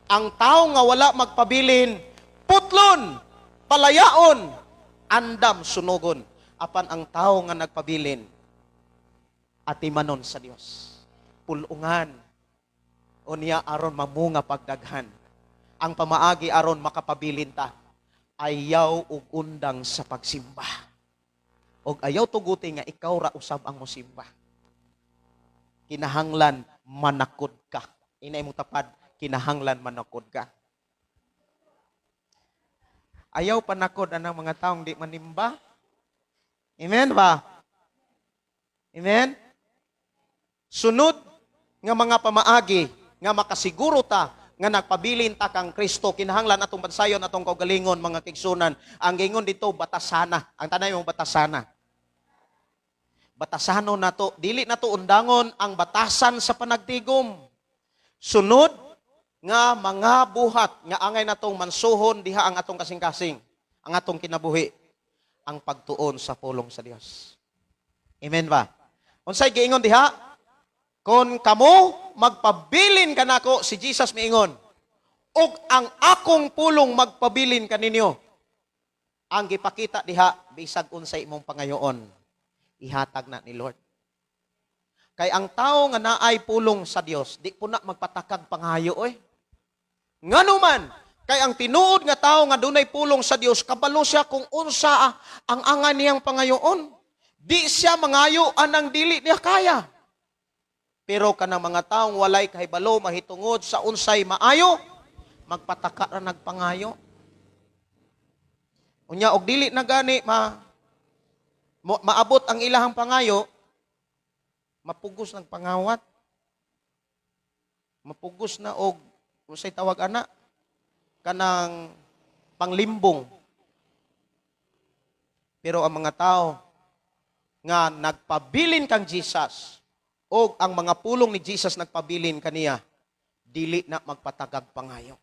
Speaker 9: Ang tao nga wala magpabilin, putlon, palayaon, andam sunugon. Apan ang tao nga nagpabilin, atimanon sa Dios. Pulungan. Unya aron mamunga pagdaghan. Ang pamaagi aron makapabilin ta, ayaw og undang sa pagsimba. Og ayaw tuguti nga ikaw ra usab ang mosimba. Kinahanglan Manakod ka. Inay mo tapad, kinahanglan manakod ka. Ayaw panakod anang mga taong di manimba. Amen ba? Amen? Sunod nga mga pamaagi nga makasiguro ta nga nagpabilin ta kang Kristo, kinahanglan atong bansayon atong kaugalingon, mga kaigsuonan. Ang gingon dito, batasana. Ang tanay mong batasana. Batasanon nato, dili nato undangon ang batasan sa panagtigom. Sunod nga mga buhat nga angay natong mansuhon diha ang atong kasing-kasing, ang atong kinabuhi, ang pagtuon sa pulong sa Dios. Amen ba? Unsay giingon diha? Kon kamo magpabilin kanako, si Jesus miingon, ug ang akong pulong magpabilin kaninyo. Ang gipakita diha, bisag unsay imong pangayoon, ihatag na ni Lord. Kay ang tao nga naay pulong sa Dios, di po na magpatakag pangayo oy. Ngano man, kay ang tinuod nga tao nga dunay pulong sa Dios, kabalo siya kung unsa ang angay niyang pangayoon. Di siya mangayo anang dili niya kaya. Pero kanang mga taong walay kahibalo mahitungod sa unsay maayo, magpataka ra nagpangayo. Unya og dili na gani maabot ang ilahang pangayo, mapugos ng pangawat. Mapugos na og unsay tawag ana, kanang panglimbong. Pero ang mga tao nga nagpabilin kang Jesus o ang mga pulong ni Jesus nagpabilin kaniya, dili na magpatagag pangayo.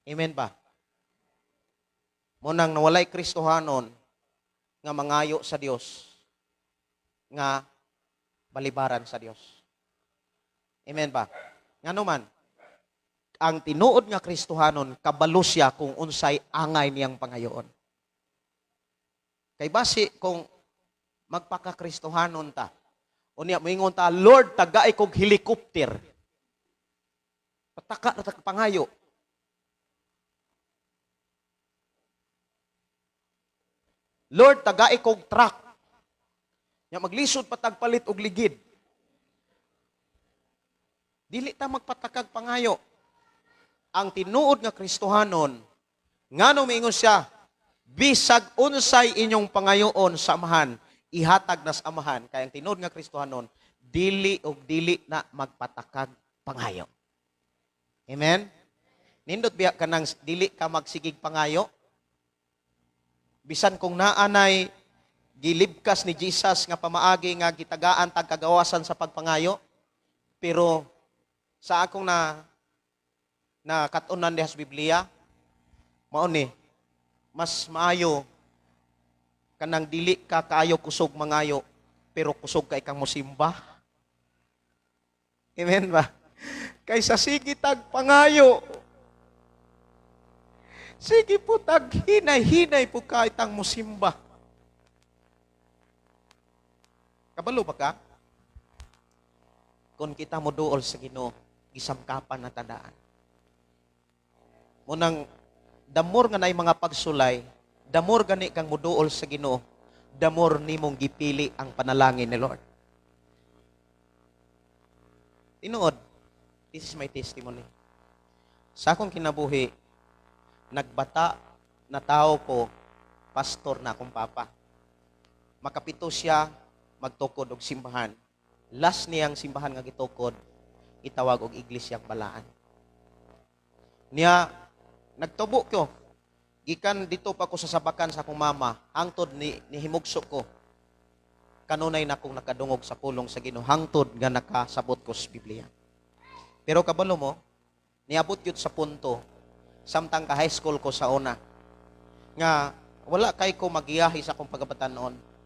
Speaker 9: Amen ba? Munang nawalay Kristohanon nga mangayo sa Dios nga balibaran sa Dios. Amen ba? Ngano man, ang tinuod nga Kristohanon kabalo siya kung unsay angay niyang pangayoon. Kay basi kung magpaka-Kristohanon ta, unya moingon ta, "Lord, tagay kog helicopter." Pataka na ta pangayo. "Lord, tagay kog truck." Nya maglisod pa tag palit og ligid. Dili ta magpatakag pangayo. Ang tinuod nga Kristohanon, ngano miingon siya, bisag unsay inyong pangayoon sa Amahan, ihatag na sa Amahan. Kay ang tinuod nga Kristohanon, dili og dili na magpatakag pangayo. Amen? Nindot biya ka nang dili ka magsigig pangayo? Bisan kung naanay gilibkas ni Jesus nga pamaagi nga gitagaan tag kagawasan sa pagpangayo, pero sa akong na kat-unan diha sa Biblia, mao ni mas maayo kanang dili ka kaayo kusog mangayo, pero kusog kay kang mosimba. Amen ba? Kaysa sige tag pangayo, sige po tag hinay-hinay po ka itang musimba. Kabalo ba ka? Kung kita mo duol sa Ginoo, gisamkapan na tadaan. Munang damor nga nay mga pagsulay, damor gani kang muduol sa Ginoo, damor nimong gipili ang panalangin ni Lord. Tinuod, this is my testimony. Sa akong kinabuhi, nagbata na tao ko, pastor na akong papa. Makapito siya magtukod og simbahan. Last niyang simbahan nga gitukod, itawag og Iglesyang Balaan. Niya, nagtubo ko. Gikan dito pa ko sa sabakan sa akong mama, hangtod ni nihimugso ko. Kanunay na akong nakadungog sa pulong sa Ginoo, hangtod nga nakasabot ko sa Biblia. Pero kabalo mo, niabot yun sa punto, samtang ka high school ko sa una, nga wala kay ko magiyahi sa akong pagkabatanon.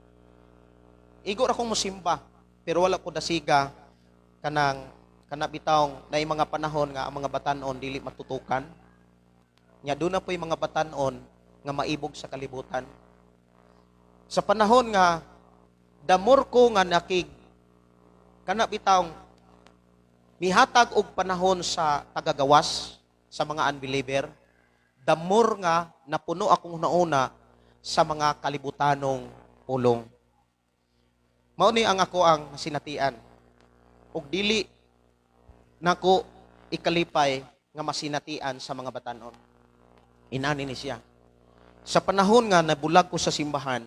Speaker 9: Igo ra kong musimba, pero wala ko dasiga kanang kana bitawng naay mga panahon nga ang mga batanon dili matutukan. Nya doon na po'y mga batanon nga maibog sa kalibutan. Sa panahon nga damor ko nga nakig kana bitawng mihatag og panahon sa tagagawas sa mga unbeliever, damor nga napuno akong nauna sa mga kalibutanong pulong. Mao ni ang ako ang sinatian. Ug dili nako ikalipay nga masinatian sa mga batanon. Inani ni siya. Sa panahon nga nabulag ko sa simbahan,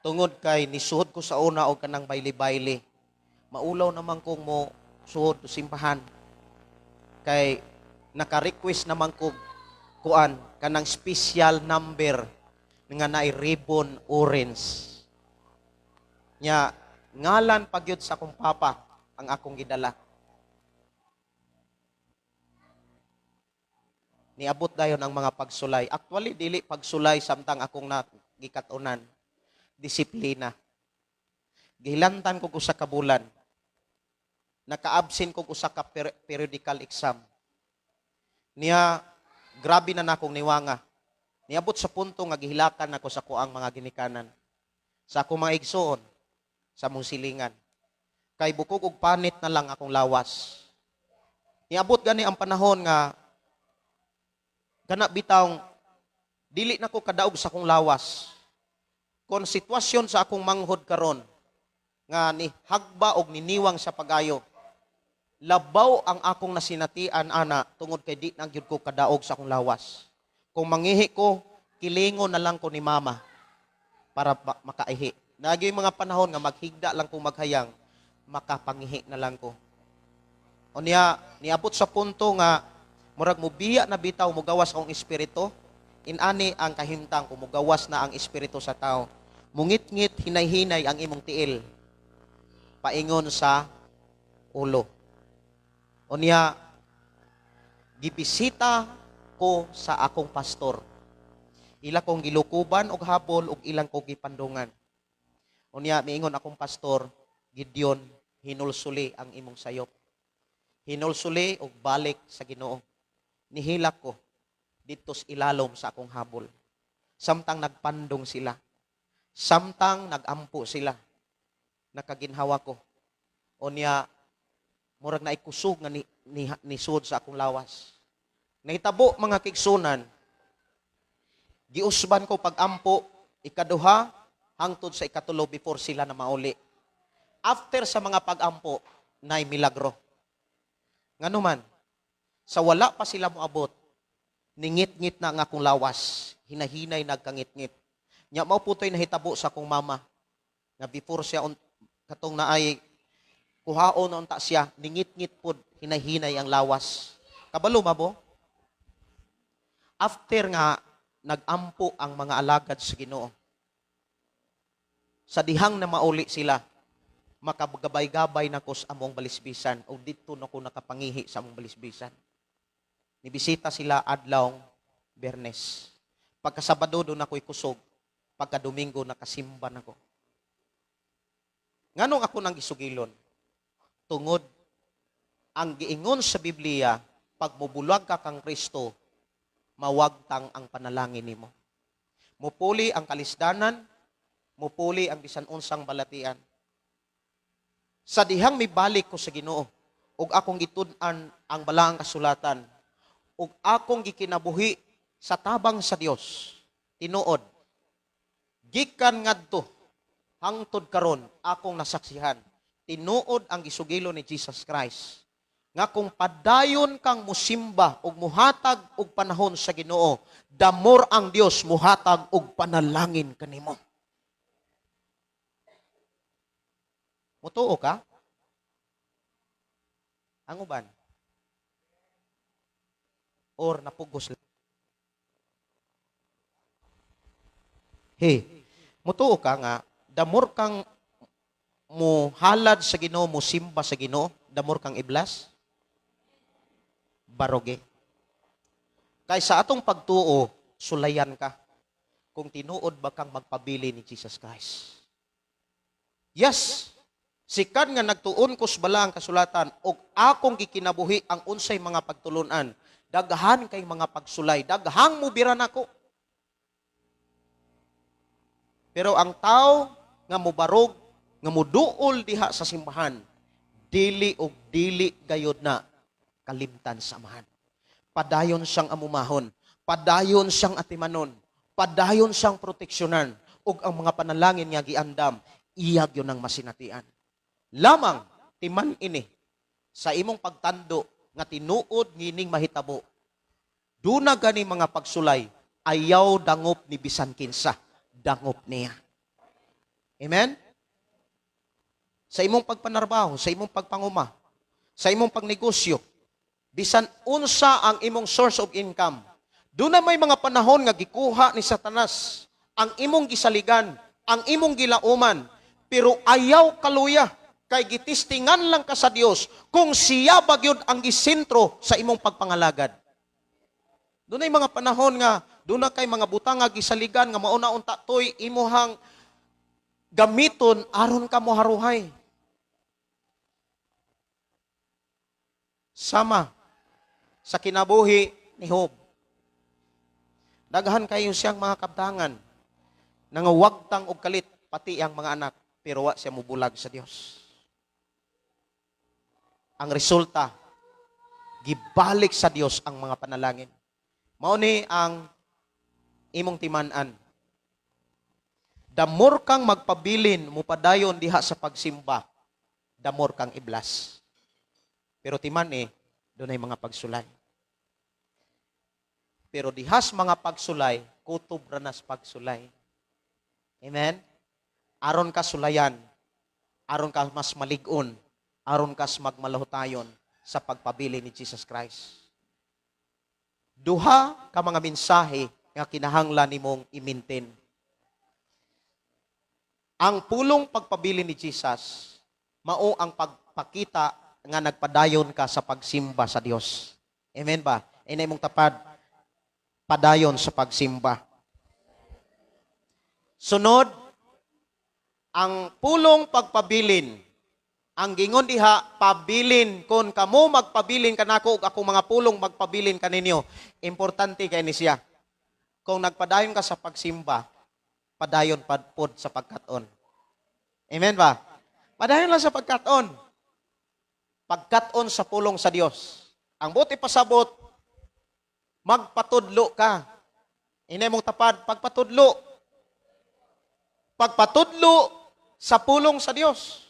Speaker 9: tungod kay nisuhod ko sa una og kanang bayli-bayli, maulaw naman kong mo suhod sa simbahan. Kay naka-request naman ko kuan kanang special number nga naay ribbon orange. Nya ngalan pagyud sa akong papa ang akong gidala. Niabot dayon ang mga pagsulay. Actually, dili pagsulay samtang akong nagikatunan. Disiplina. Gihilantan ko usa ka bulan. Naka-absent ko usa ka periodical exam. Niya, grabe na nakong niwanga. Niabot sa punto nga gihilakan nako sa kuang mga ginikanan. Sa akong mga igsoon, sa mong silingan. Kay bukog og panit na lang akong lawas. Niabot gani ang panahon nga kana bitawng dili nako kadaog sa akong lawas. Kon sitwasyon sa akong manghod karon nga ni hagba og niniwang sa pagayo, labaw ang akong nasinatian ana tungod kay di na gyud ko kadaog sa akong lawas. Kung mangihi ko, kilingon na lang ko ni mama para makaihi. Nagi mga panahon nga maghigda lang ko maghayang, makapangihi na lang ko. O niya, niabot sa punto nga murag mubiya na bitaw mugawas akong espiritu, inani ang kahimtang kung mugawas na ang espiritu sa tao. Mungit-ngit hinay-hinay ang imong tiil paingon sa ulo. O niya, gibisita ko sa akong pastor. Ila kong gilukuban og habol og ilang kong gipandungan. O niya, miingon akong pastor, Gideon, hinulsuli ang imong sayop. Hinulsuli og balik sa Ginoo. Nihilak ko dito sa ilalom sa akong habol. Samtang nagpandong sila. Samtang nagampo sila. Nakaginhawa ko. O niya, murag naikusog nga nisud sa akong lawas. Nahitabo mga kigsunan, giusban ko pag-ampo, ikaduha, hangtod sa ikatulo before sila na mauli. After sa mga pag-ampo, nay milagro. Nganuman, sa wala pa sila moabot, ningit-ngit na ang akong lawas, hinahinay nagkangit-ngit. Nya mao putoy nahitabo sa akong mama, nga before siya katong naay kuhaon na unta siya, ningit-ngit pod, hinahinay ang lawas. Kabalo ba bo? After nga nagampo ang mga alagad sa Ginoo, sa dihang na mauli sila, makagabay-gabay na ko sa among balisbisan o dito na ko nakapangihi sa among balisbisan. Nibisita sila adlaw Bernes. Pagkasabado doon ako'y kusog. Pagka Domingo nakasimba na ko. Nganong ako nang gisugilon? Tungod ang giingon sa Biblia, pag mubulag ka kang Kristo, mawagtang ang panalangin nimo. Mupuli ang kalisdanan, mupuli ang bisan unsang balatian. Sa dihang mibalik ko sa Ginoo, ug akong gitud-an ang balaang kasulatan, ug akong gikinabuhi sa tabang sa Dios, tinuod, gikan ngadto hangtod karon akong nasaksihan, tinuod ang gisugilo ni Jesus Christ, nga kung padayon kang musimba ug muhatag og panahon sa Ginoo, damor ang Dios muhatag og panalangin kanimo. Mutuo ka? Ang uban? Or napugos lang? Hey, mutuo ka nga, damor kang muhalad sa Ginoo, musimba sa Ginoo, damor kang iblas? Baroge. Kay sa atong pagtuo, sulayan ka kung tinuod ba kang magpabili ni Jesus Christ. Yes, sikan nga nagtuon ko sa balaang kasulatan og akong gikinabuhi ang unsay mga pagtulunan, daghan kay mga pagsulay, daghang mubira nako. Pero ang tao nga mobarog, nga moduol diha sa simbahan, dili og dili gayod na kalimtan sa amahan. Padayon siyang amumahon, padayon siyang atimanon, padayon siyang proteksyonan, ug ang mga panalangin nga giandam, iyag yun ang masinatian. Lamang, Timan ini sa imong pagtando nga tinuod ngining mahitabo. Duna gani mga pagsulay, ayaw dangop ni bisan kinsa, dangop niya. Amen? Sa imong pagpanarbaho, sa imong pagpanguma, sa imong pagnegosyo, bisan unsa ang imong source of income, doon na may mga panahon nga gikuha ni Satanas ang imong gisaligan, ang imong gilauman, pero ayaw kaluya kay gitistingan lang ka sa Dios kung siya ba gyud ang gisentro sa imong pagpangalagad. Doon ay mga panahon nga doon na kay mga butang nga gisaligan nga mauna unta toy imuhang gamiton aron ka moharuhay. Sama sa kinabuhi ni Job. Daghan kayo siyang mga kabtangan, nangawagtang og kalit pati ang mga anak, pero wa siya mubulag sa Dios. Ang resulta, gibalik sa Dios ang mga panalangin. Mao ni ang imong timan-an. Damor kang magpabilin, mupadayon diha sa pagsimba, damor kang iblas. Pero timan dunay mga pagsulay. Pero dihas mga pagsulay, kutob ranas pagsulay. Amen? Aron ka sulayan, aron ka mas malig-on, aron kas magmalahutayon sa pagpabili ni Jesus Christ. Duha ka mga mensahe nga kinahanglan nimong i-maintain. Ang pulong pagpabili ni Jesus, mao ang pagpakita nga nagpadayon ka sa pagsimba sa Dios. Amen ba? Inay mong tapad, padayon sa pagsimba. Sunod, ang pulong pagpabilin. Ang gingon diha, pabilin. Kung kamo magpabilin kanako ug akong mga pulong magpabilin kaninyo. Importante kay ni siya. Kung nagpadayon ka sa pagsimba, padayon padpod sa pagkat-on. Amen ba? Padayon lang sa pagkat-on. Pagkat-on sa pulong sa Dios. Ang buti pasabot, magpatudlo ka. Inay mong tapad, pagpatudlo. Pagpatudlo sa pulong sa Dios.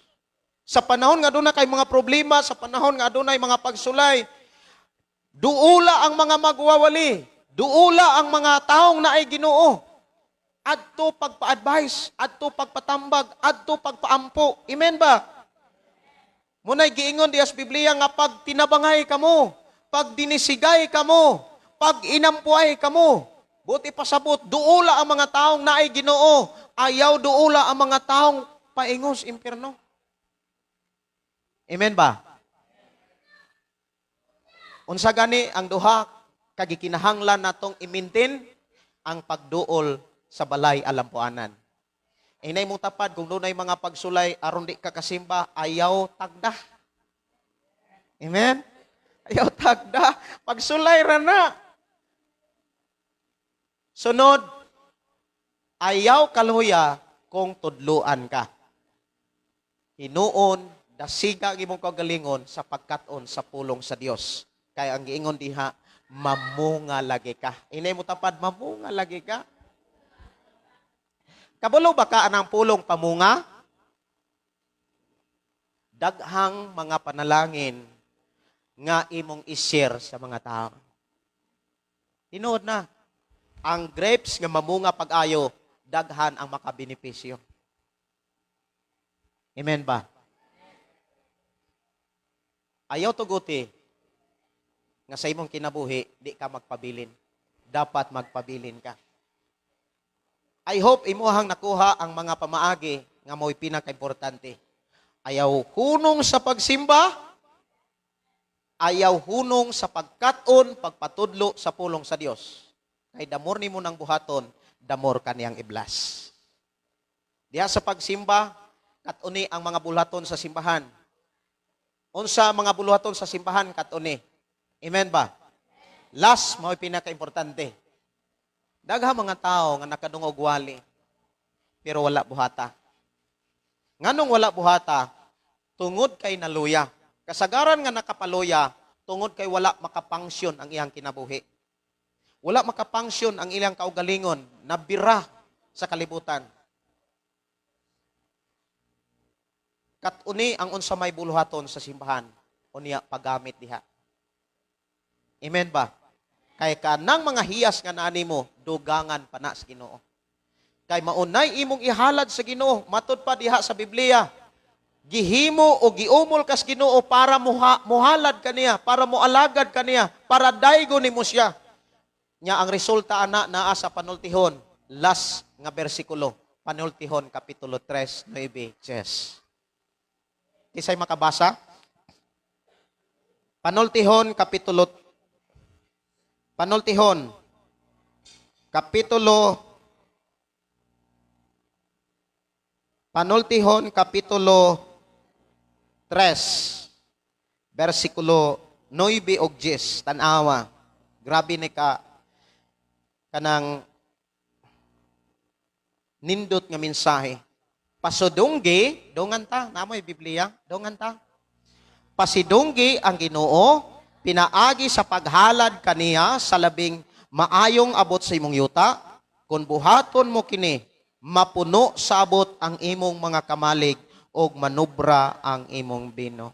Speaker 9: Sa panahon nga aduna kay mga problema, sa panahon nga adunay mga pagsulay, duula ang mga magwawali, duula ang mga taong naay Ginoo. Adto pagpa-advise, adto pagpatambag, adto pagpaampo. Amen ba? Munay giingon diya sa Biblia nga pag tinabangay kamo, pag dinisigay kamo, pag inampuay kamo, buti pasabot, duula ang mga taong naay Ginoo, ayaw duula ang mga taong paingos impierno. Amen ba? Unsa gani ang duha kagikinahanglan natong i-maintain ang pagduol sa balay alampuanan. Inay mong tapad kung dunay mga pagsulay aron di ka kasimba, ayaw tagda. Amen? Ayaw tagda, pagsulay ra na. Sunod, ayaw kaluya kung tudluan ka. Hinuon, dasiga ang imong kaugalingon sa pagkat-on sa pulong sa Dios. Kaya ang giingon diha, mamunga lagi ka. Inay mo tapad, mamunga lagi ka. Kabalo ba ka anang pulong pamunga? Daghang mga panalangin nga imong i-share sa mga tao. Tinuod na, ang grapes nga mamunga pag-ayo, daghan ang makabenepisyo. Amen ba? Ayaw tuguti nga sa imong kinabuhi, di ka magpabilin. Dapat magpabilin ka. I hope imuhang nakuha ang mga pamaagi nga mo'y pinaka-importante. Ayaw hunong sa pagsimba, ayaw hunong sa pagkat-on, pagpatudlo sa pulong sa Dios. Kay damor nimo nang buhaton, damor kaniyang iblas. Diha sa pagsimba, kat-uni ang mga buluhaton sa simbahan. Unsa mga buluhaton sa simbahan, kat-uni. Amen ba? Last, mao'y pinaka-importante. Daghang mga tao nga nakadungog wali, pero wala buhata. Nganong wala buhata? Tungod kay naluya. Kasagaran nga nakapaluya, tungod kay wala makapangsyon ang iyang kinabuhi. Wala makapangsyon ang iyang kaugalingon, nabira sa kalibutan. Kat-uni ang unsa may buluhaton sa simbahan, unya paggamit diha. Amen ba? Kay kanang mga hiyas nga naa nimo, dugangan pa na sa Ginoo. Kay maunay imong ihalad sa Ginoo, matud pa diha sa Biblia, gihimo o giumol kas Ginoo para muhalad kaniya, para moalagad kaniya, para daygo nimo siya. Nya ang resulta ana naa sa Panultihon, last nga bersikulo, Panultihon kapitulo 3, 9, 10. Kisay makabasa? Panultihon kapitulo 3 bersikulo 9 og 10. Tan-awa. Grabe ni ka kanang nindot nga mensahe. Pasudunggi, dungan ta, namoy Biblia, dungan ta. Pasidunggi ang Ginoo, pinaagi sa paghalad kaniya sa labing maayong abot sa imong yuta, kung buhaton mo kini, mapuno sa abot ang imong mga kamalig og manubra ang imong bino.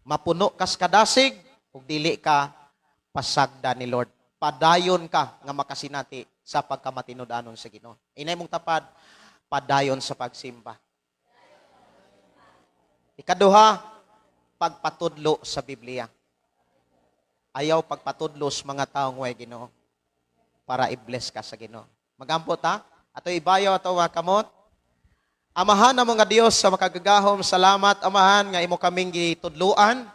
Speaker 9: Mapuno kas kadasig ug dili ka pasagda ni Lord. Padayon ka nga makasinati sa pagkamatinud-anon sa Ginoo. Inay mong tapad, padayon sa pagsimba. Ikaduha, pagpatudlo sa Biblia. Ayaw pagpatudlo sa mga taong way Ginoo para i-bless ka sa Ginoo. Magampo ta, ato ibayaw ato mga kamot. Amahan ang mga Dios sa makagagahom, salamat Amahan nga imo kaming gitudluan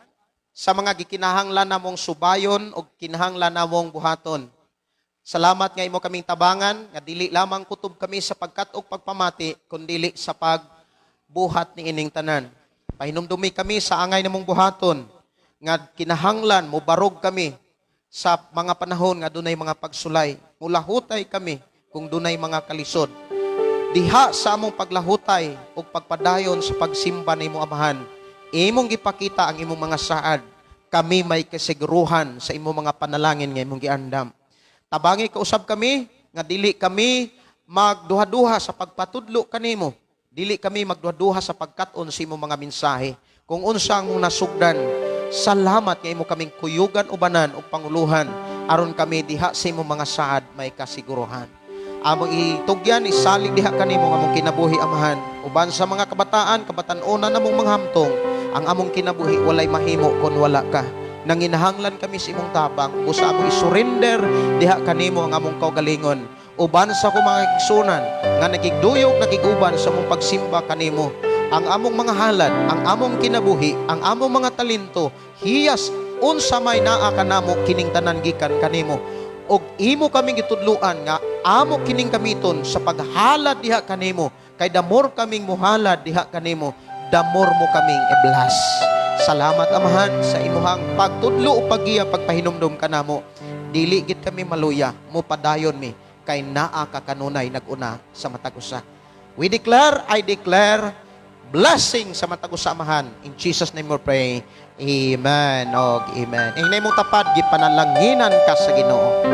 Speaker 9: sa mga gikinahanglan namong subayon o kinahanglan namong buhaton. Salamat nga imo kaming tabangan nga dili lamang kutob kami sa pagkat-og pagpamati kundili sa pagbuhat ni ining tanan. Pahinumdumi kami sa angay namong buhaton nga kinahanglan mobarog kami sa mga panahon nga dunay mga pagsulay. Mulahutay kami kung dunay mga kalisod. Diha sa among paglahutay ug pagpadayon sa pagsimba nimo Amahan, imong gipakita ang imong mga saad. Kami may kasiguruhan sa imong mga panalangin nga imong giandam. Tabangi kausab kami nga dili kami magduha-duha sa pagpatudlo kanimo. Dili kami magduha-duha sa pagkat-on sa imong mga mensahe. Kung unsa ang mong nasugdan, salamat nga imo kaming kuyugan ubanan ug panguluhan aron kami diha sa imong mga saad may kasiguruhan. Among itugyan, isalig diha kanimo ang among kinabuhi, Amahan. Uban sa mga kabataan, kabatan-onan namong mga hamtong, ang among kinabuhi walay mahimo kon wala ka. Nanginahanglan kami sa imong tabang, busa among isurrender diha kanimo ang among kaugalingon. Uban sa akong mga igsunan nga nagigduyog, nagiguban sa among pagsimba kanimo. Ang among mga halad, ang among kinabuhi, ang among mga talento, hiyas unsa may naa kanamo kining tanan gikan kanimo. Og imo kaming gitudluan nga amo kining gamiton sa paghalad diha kanimo, kay damor kaming muhalad diha kanimo, damor mo kaming i-bless. Salamat Amahan sa imuhang pagtudlo o paggiya pagpahinumdum kanamo. Dili gid kami maluya, mo padayon mi kay naa ka kanunay nag-una sa matag usa. We declare, I declare blessing sa matag usa, Amahan. In Jesus name we pray. Amen og amen. Ingay mong tapad, gipanalanginan ka sa Ginoo.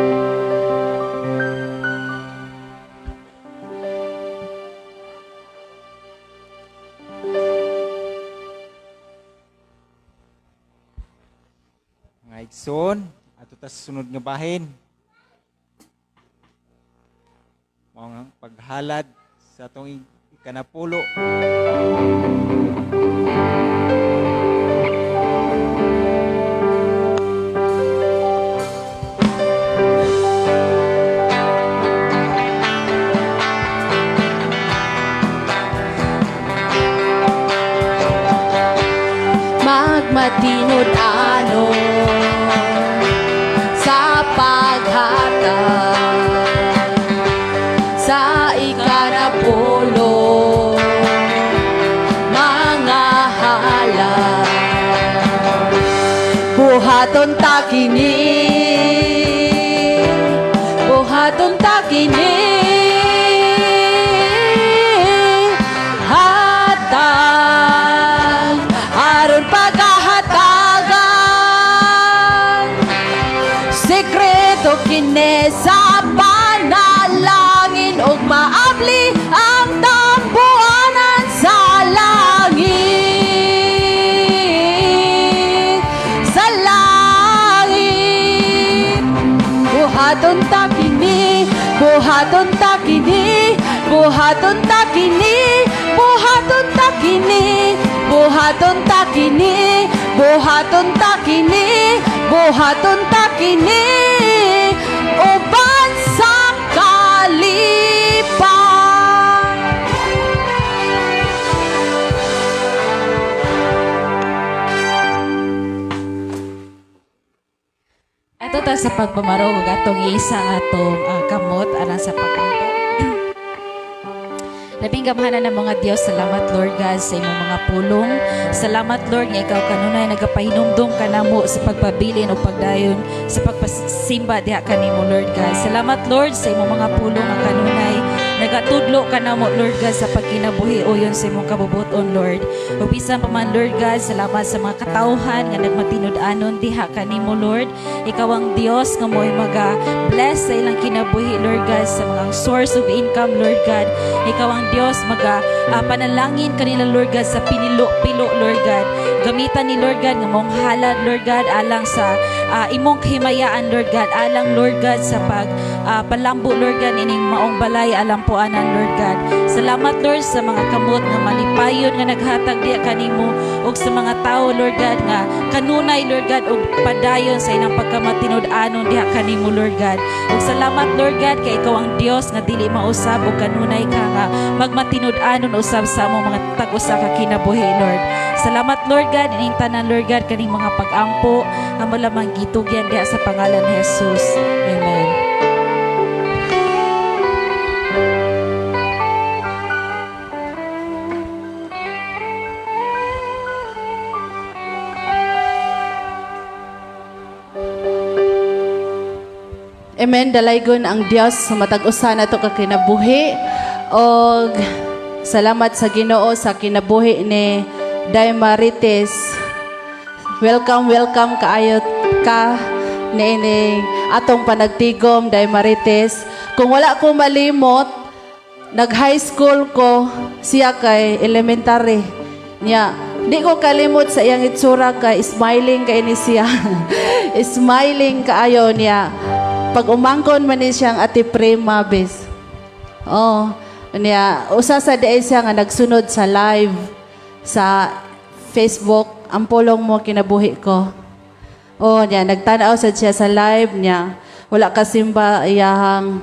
Speaker 2: Mga igsoon, ato ta sa sunod nga bahin. Mao nga paghalad sa atong ikanapulo.
Speaker 5: Magmatinud-ano sa paghatag sa ikanapulo, mga halad, buhaton ta kini, buhaton ta kini, hatag aron pagahatagan, sekreto kini sa panalangin ug maabli ang tambuanan sa langit. Buhaton ta kini, buhaton ta kini, buhaton ta kini, buhaton ta kini, buhaton ta kini, buhaton ta kini, buhaton ta kini, uban sa kalipay.
Speaker 10: Ato ta sa pagpamarog ug atong iisa ang atong kamot alang sa pagampo. Labing gamhanan ng mga Dios, salamat Lord God sa imong mga pulong. Salamat Lord nga ikaw kanunay nagapahinumdum kanamo sa pagpabilin o pagdayon sa pagpasimba diha kanimo Lord God. Salamat Lord sa imong mga pulong nga kanunay nagatudlo kanamo Lord God sa pagkinabuhi uyon sa imong kabubuton Lord. Ug bisan pa man Lord God, salamat sa mga katawhan nga nagmatinud-anon diha kanimo Lord. Ikaw ang Dios nga mo'y maga bless sa ilang kinabuhi Lord God, sa mga source of income Lord God. Ikaw ang Dios maga panalangin kanila Lord God sa pinilo-pilo Lord God. Gamitan ni Lord God nga mong halad Lord God alang sa imong kahimayaan Lord God, alang Lord God sa pag palambo Lord God ining maong balay alang puanan Lord God. Salamat Lord sa mga kamot nga malipayon nga naghatag diha kanimo ug sa mga tawo Lord God nga kanunay Lord God ug padayon sa ilang pagkamatinud-anon diha kanimo Lord God. Ug salamat Lord God kay ikaw ang Dios nga dili mausab ug kanunay ka nga magmatinud-anon usab sa among mga tag-usa ka kinabuhi Lord. Salamat Lord God ining tanan Lord God kaning mga pag-ampo amo lamang gitugyan diha sa pangalan ni Jesus. Amen.
Speaker 5: Amen. Dalaygon ang Dios sa matag usa nato ka kinabuhi. Og salamat sa Ginoo sa kinabuhi ni Day Marites. Welcome, welcome kaayo ka niining atong panagtigom, Day Marites. Kung wala ko malimot, nag-high school ko, siya kay elementary. Niya, di ko kalimot sa iyang itsura kay smiling kay ni siya. Smiling kaayo niya. Pag umangkon man ni siyang Ate Prema bes. Oh, niya usa sa diay siya nga nagsunod sa live sa Facebook ang pulong mo kinabuhi ko. Oh, niya nagtan-aw sad siya sa live niya. Wala kasimba iyahang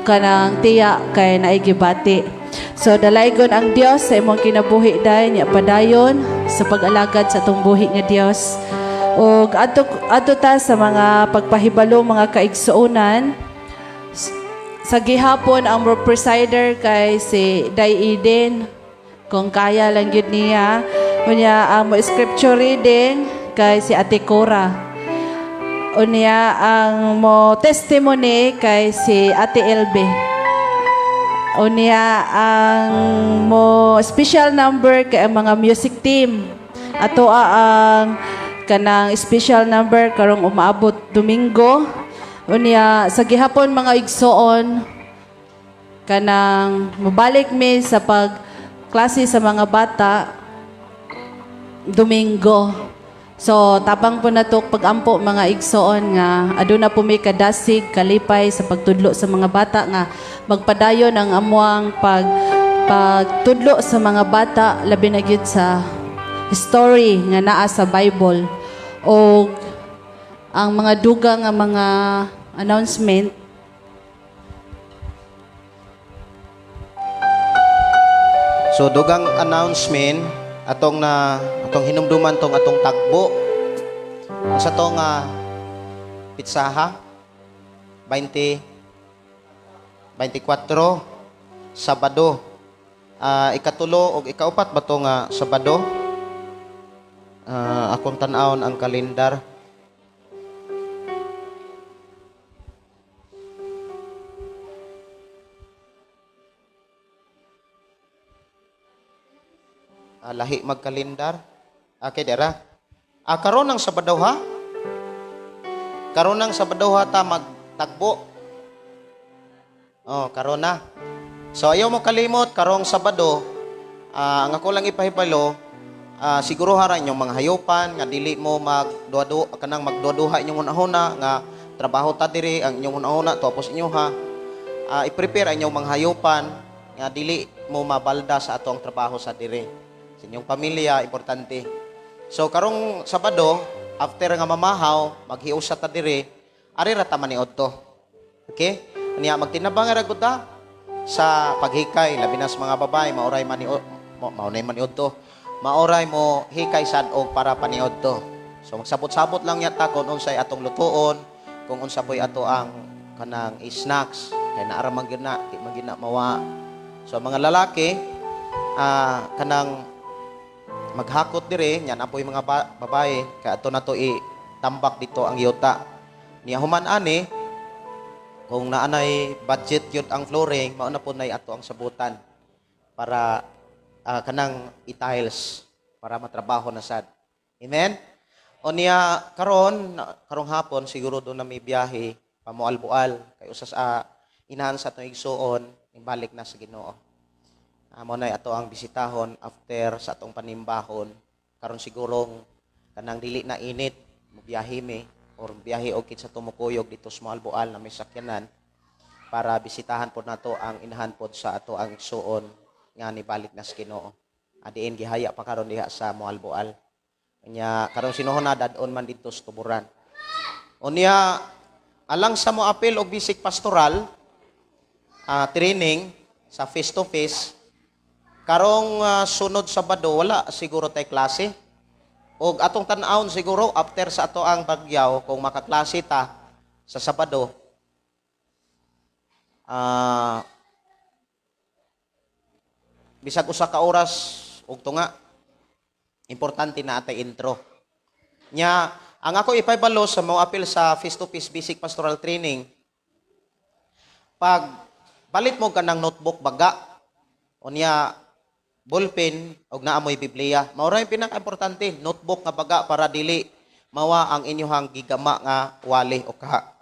Speaker 5: kanang tiya kay naigibati. So dalaygon ang Dios sa imong kinabuhi day niya padayon sa pag-alagad sa atong buhi nga Dios. Og adto adto ta sa mga pagpahibalo mga kaigsuonan. Sa gihapon ang presider kay si Day Eden kung kaya lang gyud niya. Unya ang mo scripture reading kay si Ate Cora. Unya ang mo testimony kay si Ate Elbe. Unya ang mo special number kay ang mga music team. Ato ang kanang special number karong umaabot Domingo. Unya sa gihapon mga igsoon kanang mobalik mi sa pag klase sa mga bata Domingo. So tabang po na to pagampo mga igsoon nga aduna po mi kadasig kalipay sa pagtudlo sa mga bata nga magpadayon ang amuang pagtudlo sa mga bata labi na gyud sa story nga naa sa Bible o ang mga dugang nga mga announcement.
Speaker 9: So dugang announcement atong na atong hinumduman tong atong tagbo sa tong pitsaha 20 24 Sabado, ikatulo og ikaupat ba to nga Sabado? Akong tan-awon ang kalendar. Lahi magkalendar. Okay, dera. Karon ang Sabado ha? Karon ang Sabado ha ta magtagbo. Oh, karon na. So ayaw mo kalimot karong Sabado, ang ako lang ipahibalo, siguro hara inyong mga hayopan nga dili mo magduha kanang magduha inyong hunahuna nga Trabaho ta diri ang inyong una-una tapos inyo ha. I-prepare ang inyong mga hayupan nga dili mo mabalda sa ato ang trabaho sa diri. Sa inyong pamilya, importante. So karong Sabado, after nga mamahaw, maghiusa ta diri, ari ra ta maniod to. Okay? Niya magtinabang ra gud ta sa paghikay, labi na sa mga babae, maoray maniod, maunay maniod to. Maoray mo hikay sad og para paniod to. So magsabot-sabot lang yata kung unsay atong lutuon, kung unsa po'y ato ang kanang snacks, kay naara man gyud na, di man gyud na mawa. So mga lalaki, kanang maghakot dire, nya na po'y mga babae, kay ato na to i-tambak dito ang yuta. Niya human ani, kung naanay budget yun ang flooring, mao na po nay ato ang sabutan para kanang i-tiles para matrabaho na sad. Amen? O niya karon karong hapon siguro do na may biyahe pamual-bual kay usas inahan sa atong igsuon ibalik na sa Ginoo. Mo na ato ang bisitahon after sa atong panimbahon karon sigurong kanang dili na init mobiyahe mi or biyahe og kinsa tumukuyog dito sa Moalboal na may sakyanan para bisitahan pod nato ang inahan pod sa ato ang igsuon nga nibalik na sa Ginoo. Adiin gihaya pa karon diha sa Moalboal. Nya karon sinuhon na dad-on man didto sa tuburan. Unya alang sa mo apil og basic pastoral training sa face to face karong sunod Sabado wala siguro tay klase. Og atong tan-awon siguro after sa ato ang bagyaw kung makaklase ta sa Sabado. Bisag usa ka oras og tunga, importante na atay intro. Nya ang ako ipaybalo sa mo apil sa face to face basic pastoral training, pag palit mo kanang notebook baga unya ballpen og naa moy Biblia, mao ra yung pinaka-importante, notebook nga baga para dili mawa ang inyuhang gigama nga wali o ka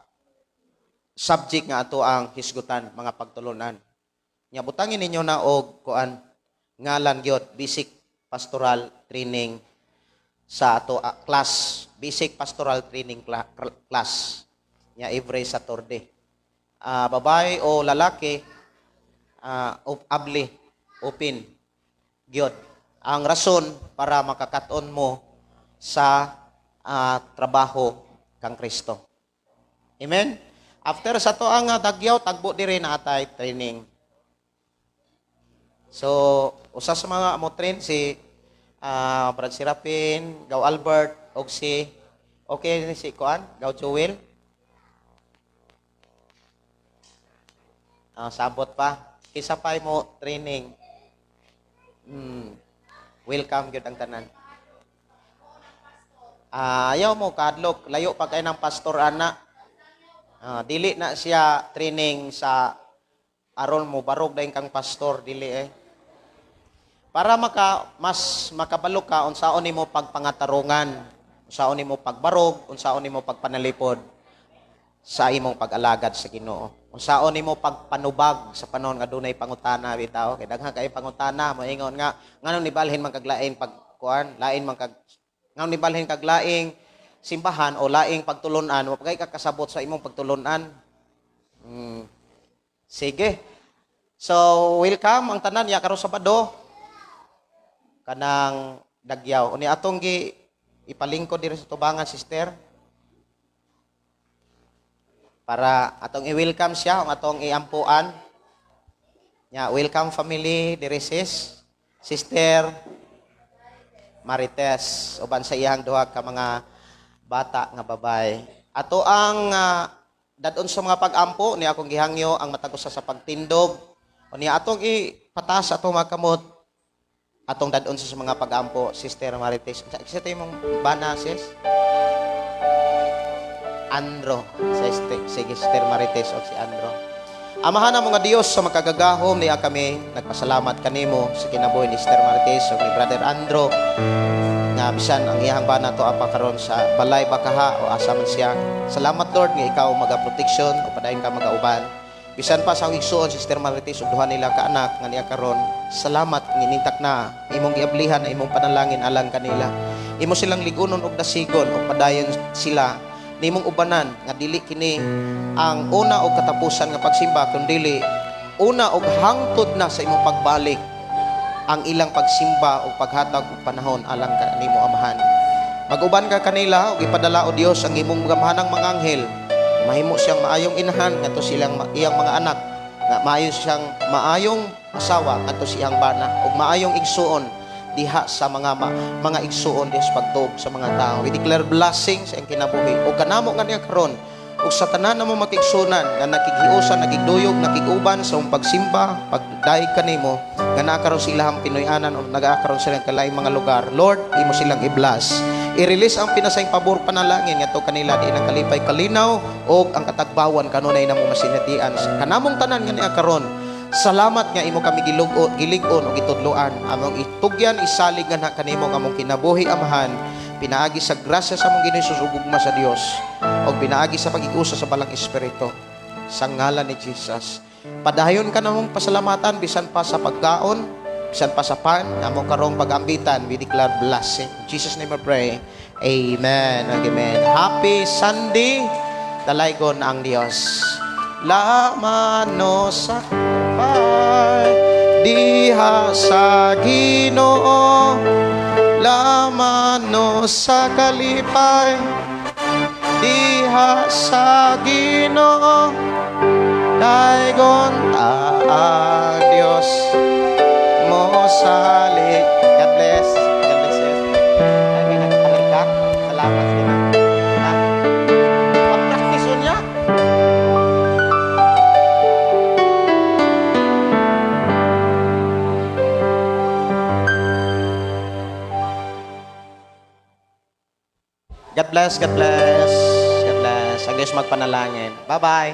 Speaker 9: subject nga ato ang hisgutan mga pagtulunan. Nya butangin ninyo na og kuan ngalan gyud basic pastoral training sa ato class, basic pastoral training class nya every Saturday. Babae o lalaki, abli open gyud ang rason para makakaton mo sa trabaho kang Kristo. Amen. After sa to ang dagyaw tagbo diri na atay training. So usa sa mga mo train si Brad Serapin, Gaw Albert og si okay ni si kuan, Gaw Joel. Sabot pa. Kisa pa mo training. Welcome gyud ang tanan. Ayaw mo kadlok, layo pa kay ng pastor ana. Dili na siya training sa aron mo barog dayon kang pastor, dili eh. Para mas makabalo ka unsaon nimo pagpangatarungan, unsaon nimo pagbarog, unsaon nimo pagpanalipod sa imong pag-alagad sa Ginoo. Unsaon nimo pagpanubag sa panahon nga dunay pangutana bitaw, kay daghan kay pangutana moingon nga nganong nibalhin man kag lain pagkuan, lain man kag nganong nibalhin kag laing simbahan o laing pagtulunan, wa pa kay kakasabot sa imong pagtulunan. Sige. So welcome ang tanan ya karon Sabado kanang dagyaw. Uni atong gi ipalingkod diri sa tubangan sister para atong i-welcome siya ang atong iampuan. Nya welcome family diri sis, Sister Marites uban sa iyang duha ka mga bata nga babae. Ato ang dadon sa mga pag-ampo ni akong gihangyo ang matag usa sa pagtindog. Unya atong ipatas atong mga kamot atong dadon sa mga pag-ampo, Sister Marites. Sa imong bana sis? Andro. Sige, Sister Marites o si Andro. Amahan na mga Dios sa makagagahom niya kami nagpasalamat kanimo sa kinabuhi ni Sister Marites o ni Brother Andro nga bisan ang iyang bana to apa karon sa balay bakaha o asa man siya. Salamat Lord nga ikaw maga-protection o padayon ka magauban. Bisan pa sa akong igsuon Sister Marites ug duha nila ka anak nga niya karon. Salamat nginintak na imong giablihan na imong panalangin alang kanila. Imo silang ligunon og dasigon ug padayon sila Nimong ubanan nga dili kini ang una og katapusan nga pagsimba, kundili una og hangtod na sa imong pagbalik ang ilang pagsimba o paghatag og panahon alang kanimo, Amahan. Mag-uban ka kanila ug ipadala, o Dios, ang imong gamhanang mga anghel. Mahimo siyang maayong inahan ngadto silang iyang mga anak, nga maayo siyang maayong asawa ngadto siyang bana, ug maayong igsuon diha sa mga igsuon diha sa pagtuo sa mga tao. We declare blessing sa iyang kinabuhi ug kanamo nga niya karon ug sa tanan namo makigsunan nga nakighiusa, nakigduyog, nakiguban sa imong pagsimba, pagdayeg kanimo, nga naa karon sa ilahang Pinoy-anan o nagaa karon silang kalaing mga lugar. Lord, imo silang i-bless. I-release ang pinasaing pabor, panalangin ngadto kanila diin ang kalipay, kalinaw ug ang katagbawan kanunay namo masinatian kanamong tanan nga niya karon. Salamat nga imo kami gilugo, gilig-on ug gitudloan. Among itugyan, isalig nga na kanimo ang among kinabuhi, Amahan, pinaagi sa grasya sa among Ginoo Jesus ug gugma sa Dios ug pinaagi sa pag-iusa sa Balang Espiritu. Sa ngalan ni Jesus. Padayon ka namong pasalamatan bisan pa sa pagkaon, bisan pa sa pan, among karong pag-ambitan, we declare blessing. In Jesus' name I pray. Amen. Amen. Happy Sunday. Dalaygon ang Dios. Lamano sa kalipay diha sa Ginoo, lamano sa kalipay diha sa Ginoo, daygon ta ang Dios mo salig. God bless. God bless you. Ay, may nagpalit ka. Salamat sa Ginoo. Ha? Pag-practice niya. God bless, God bless, God bless. Ang Diyos magpanalangin. Bye-bye.